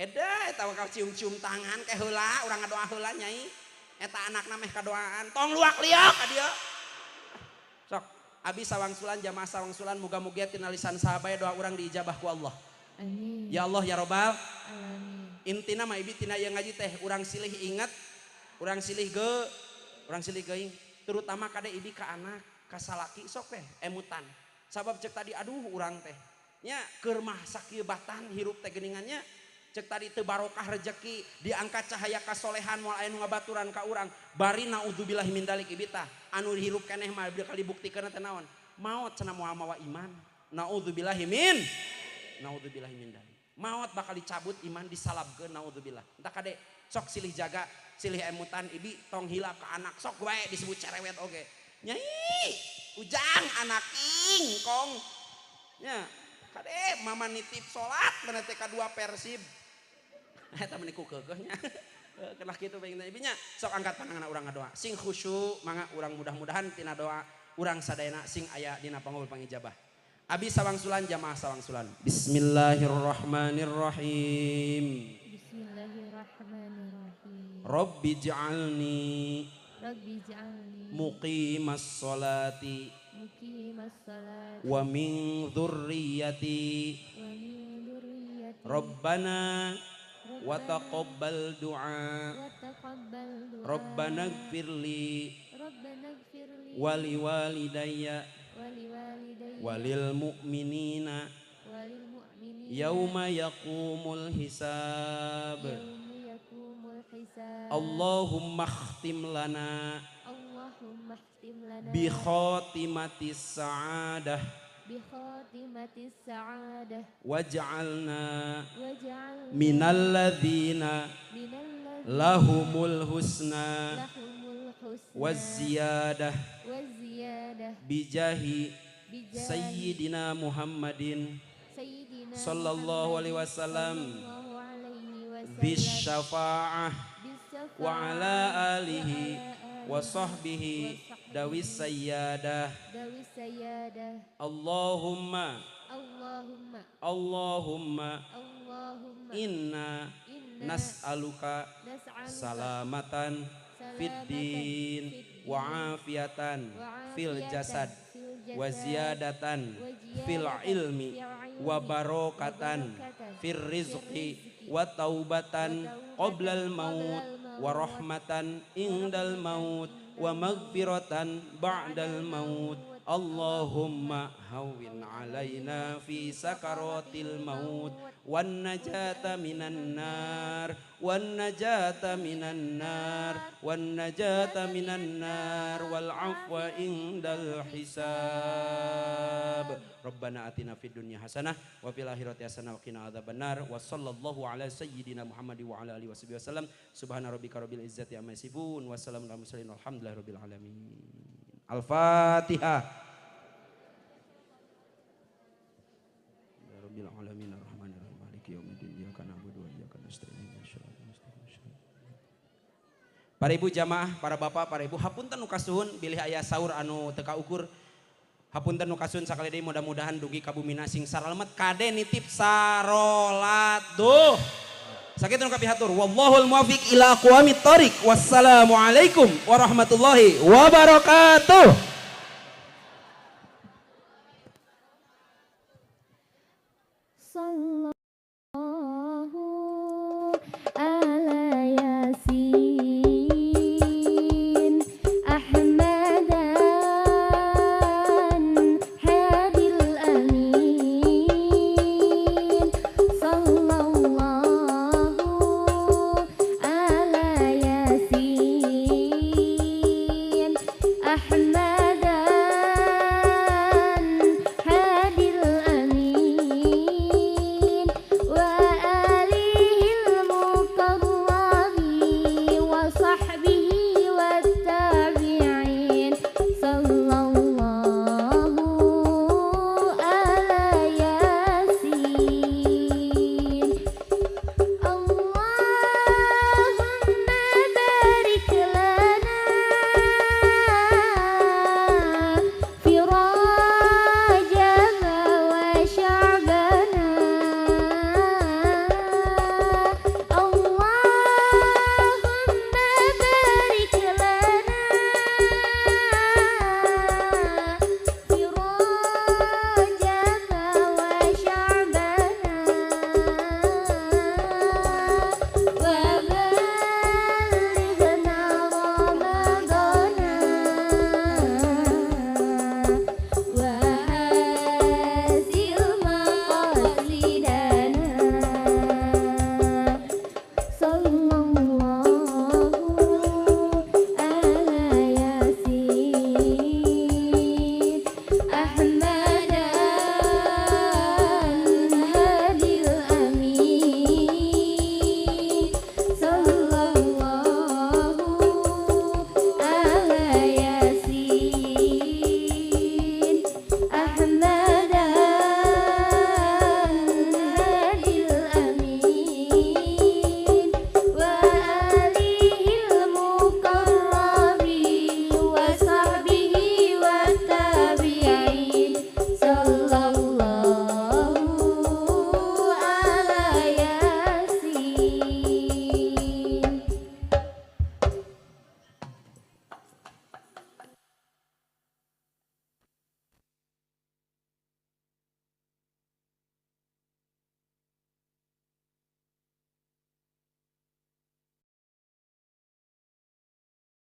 eda eta waka cium-cium tangan ke heula urang ngadoa heula nyai eta anakna meh kadoaan tong luak liok ka dieu. Sok abi sawangsulan jamaah sawangsulan muga-muga tina lisan sahabat doa urang diijabah ku Allah. Amin. Ya Allah ya Robbal alamin. Intina mah ibi tina yang ngaji teh urang silih ingat, urang silih ge, urang silih geuing, terutama kade ibi ka anak, ka salaki sok teh emutan. Sabab cek tadi aduh urang teh nya keur mah sakieu batan hirup teh geuningannya cek tadi teu barokah rejeki, diangkat cahaya kasolehan moal aya nu ngabaturan ka urang. Bari naudzubillah min dalik ibi tah anu hirup keneh mah kali buktikeun teh naon? Maot cenah moal mawa iman. Naudzubillahi min naudzubillahi min dalik. Maot bakal dicabut iman disalabkeun naudzubillah. Entah kade sok silih jaga, silih emutan ibi tong hilap ke anak sok wae disebut cerewet oge. Nyai, ujang anak ing kong. Nya, kade mama nitip salat mana teh kadua Persib. Eta meni ku keukeuh nya. Kenah kitu pengen ibinya sok angkat panangan urang ngadoa. Sing khusyuk mangga urang mudah-mudahan tina doa Urang sadayana sing aya dina pangabul pangijabah. Abi sawangsulan, jamaah sawangsulan. Bismillahirrahmanirrahim.
Bismillahirrahmanirrahim.
Rabbi ij'alni
Rabbi ij'alni
muqimas sholati
muqimas sholati
wa min dzurriyyati
wa min dzurriyyati
Rabbana wa taqabbal du'a
wa taqabbal du'a
Rabbana ighfirli
Rabbana ighfirli
wa liwalidayya
wa liwalidayya
walil mu'minina
walil mu'minina
yauma yaqumul hisab
yauma yaqumul hisab.
Allahumma khtim lana
Allahumma khtim lana
bi khatimatis sa'adah
bi khatimatis sa'adah
waj'alna
waj'alna
minal ladzina
minal
lahumul husna
lahumul husna
waziyadah
waziyadah
bijahi
bijahi
sayyidina Muhammadin
sayyidina
sallallahu alaihi wasallam
sallallahu alaihi wasallam
bisyafa'ah
bisyafa'ah
wa ala alihi wa sahbihi dawis sayyadah
dawis sayyadah.
Allahumma
Allahumma
Allahumma
Allahumma
inna
inna
nas'aluka
nas'aluka
salamatan fid din wa afiatan fil jasad wa ziyadatan fil ilmi wa barokatan fir rizqi wa taubatan qoblal maut wa rahmatan indal maut wa maghfiratan ba'dal maut. Allahumma hawwin alaina fi sakaratil maut wan najata minan nar wan najata minan nar wan najata minan nar wal afwa indal hisab. Rabbana atina fid dunya hasanah wa fil akhirati hasanah wa qina adzabannar. Wa sallallahu ala sayyidina Muhammad wa ala alihi washabihi wasallam. Subhana rabbika rabbil izzati amma yasifun wa salamun alal mursalin walhamdulillahi rabbil alamin. Al-Fatihah. Ya Rabbil alamin arrahmanir rahim maliki yaumiddin iyyaka na'budu wa iyyaka nasta'in ihdinas siratal mustaqim. Para ibu jamaah, para bapak, para ibu, hapunten nu kasuhun bilih aya saur anu teu kaukur. Hapunten nu kasuhun sakali deui, mudah-mudahan dugi ka bumina sing saralemet, kade nitip sarolat duh. Sakitu nu kapihatur. Wallahul muwaffiq ila aqwamit thoriq. Wassalamualaikum warahmatullahi wabarakatuh.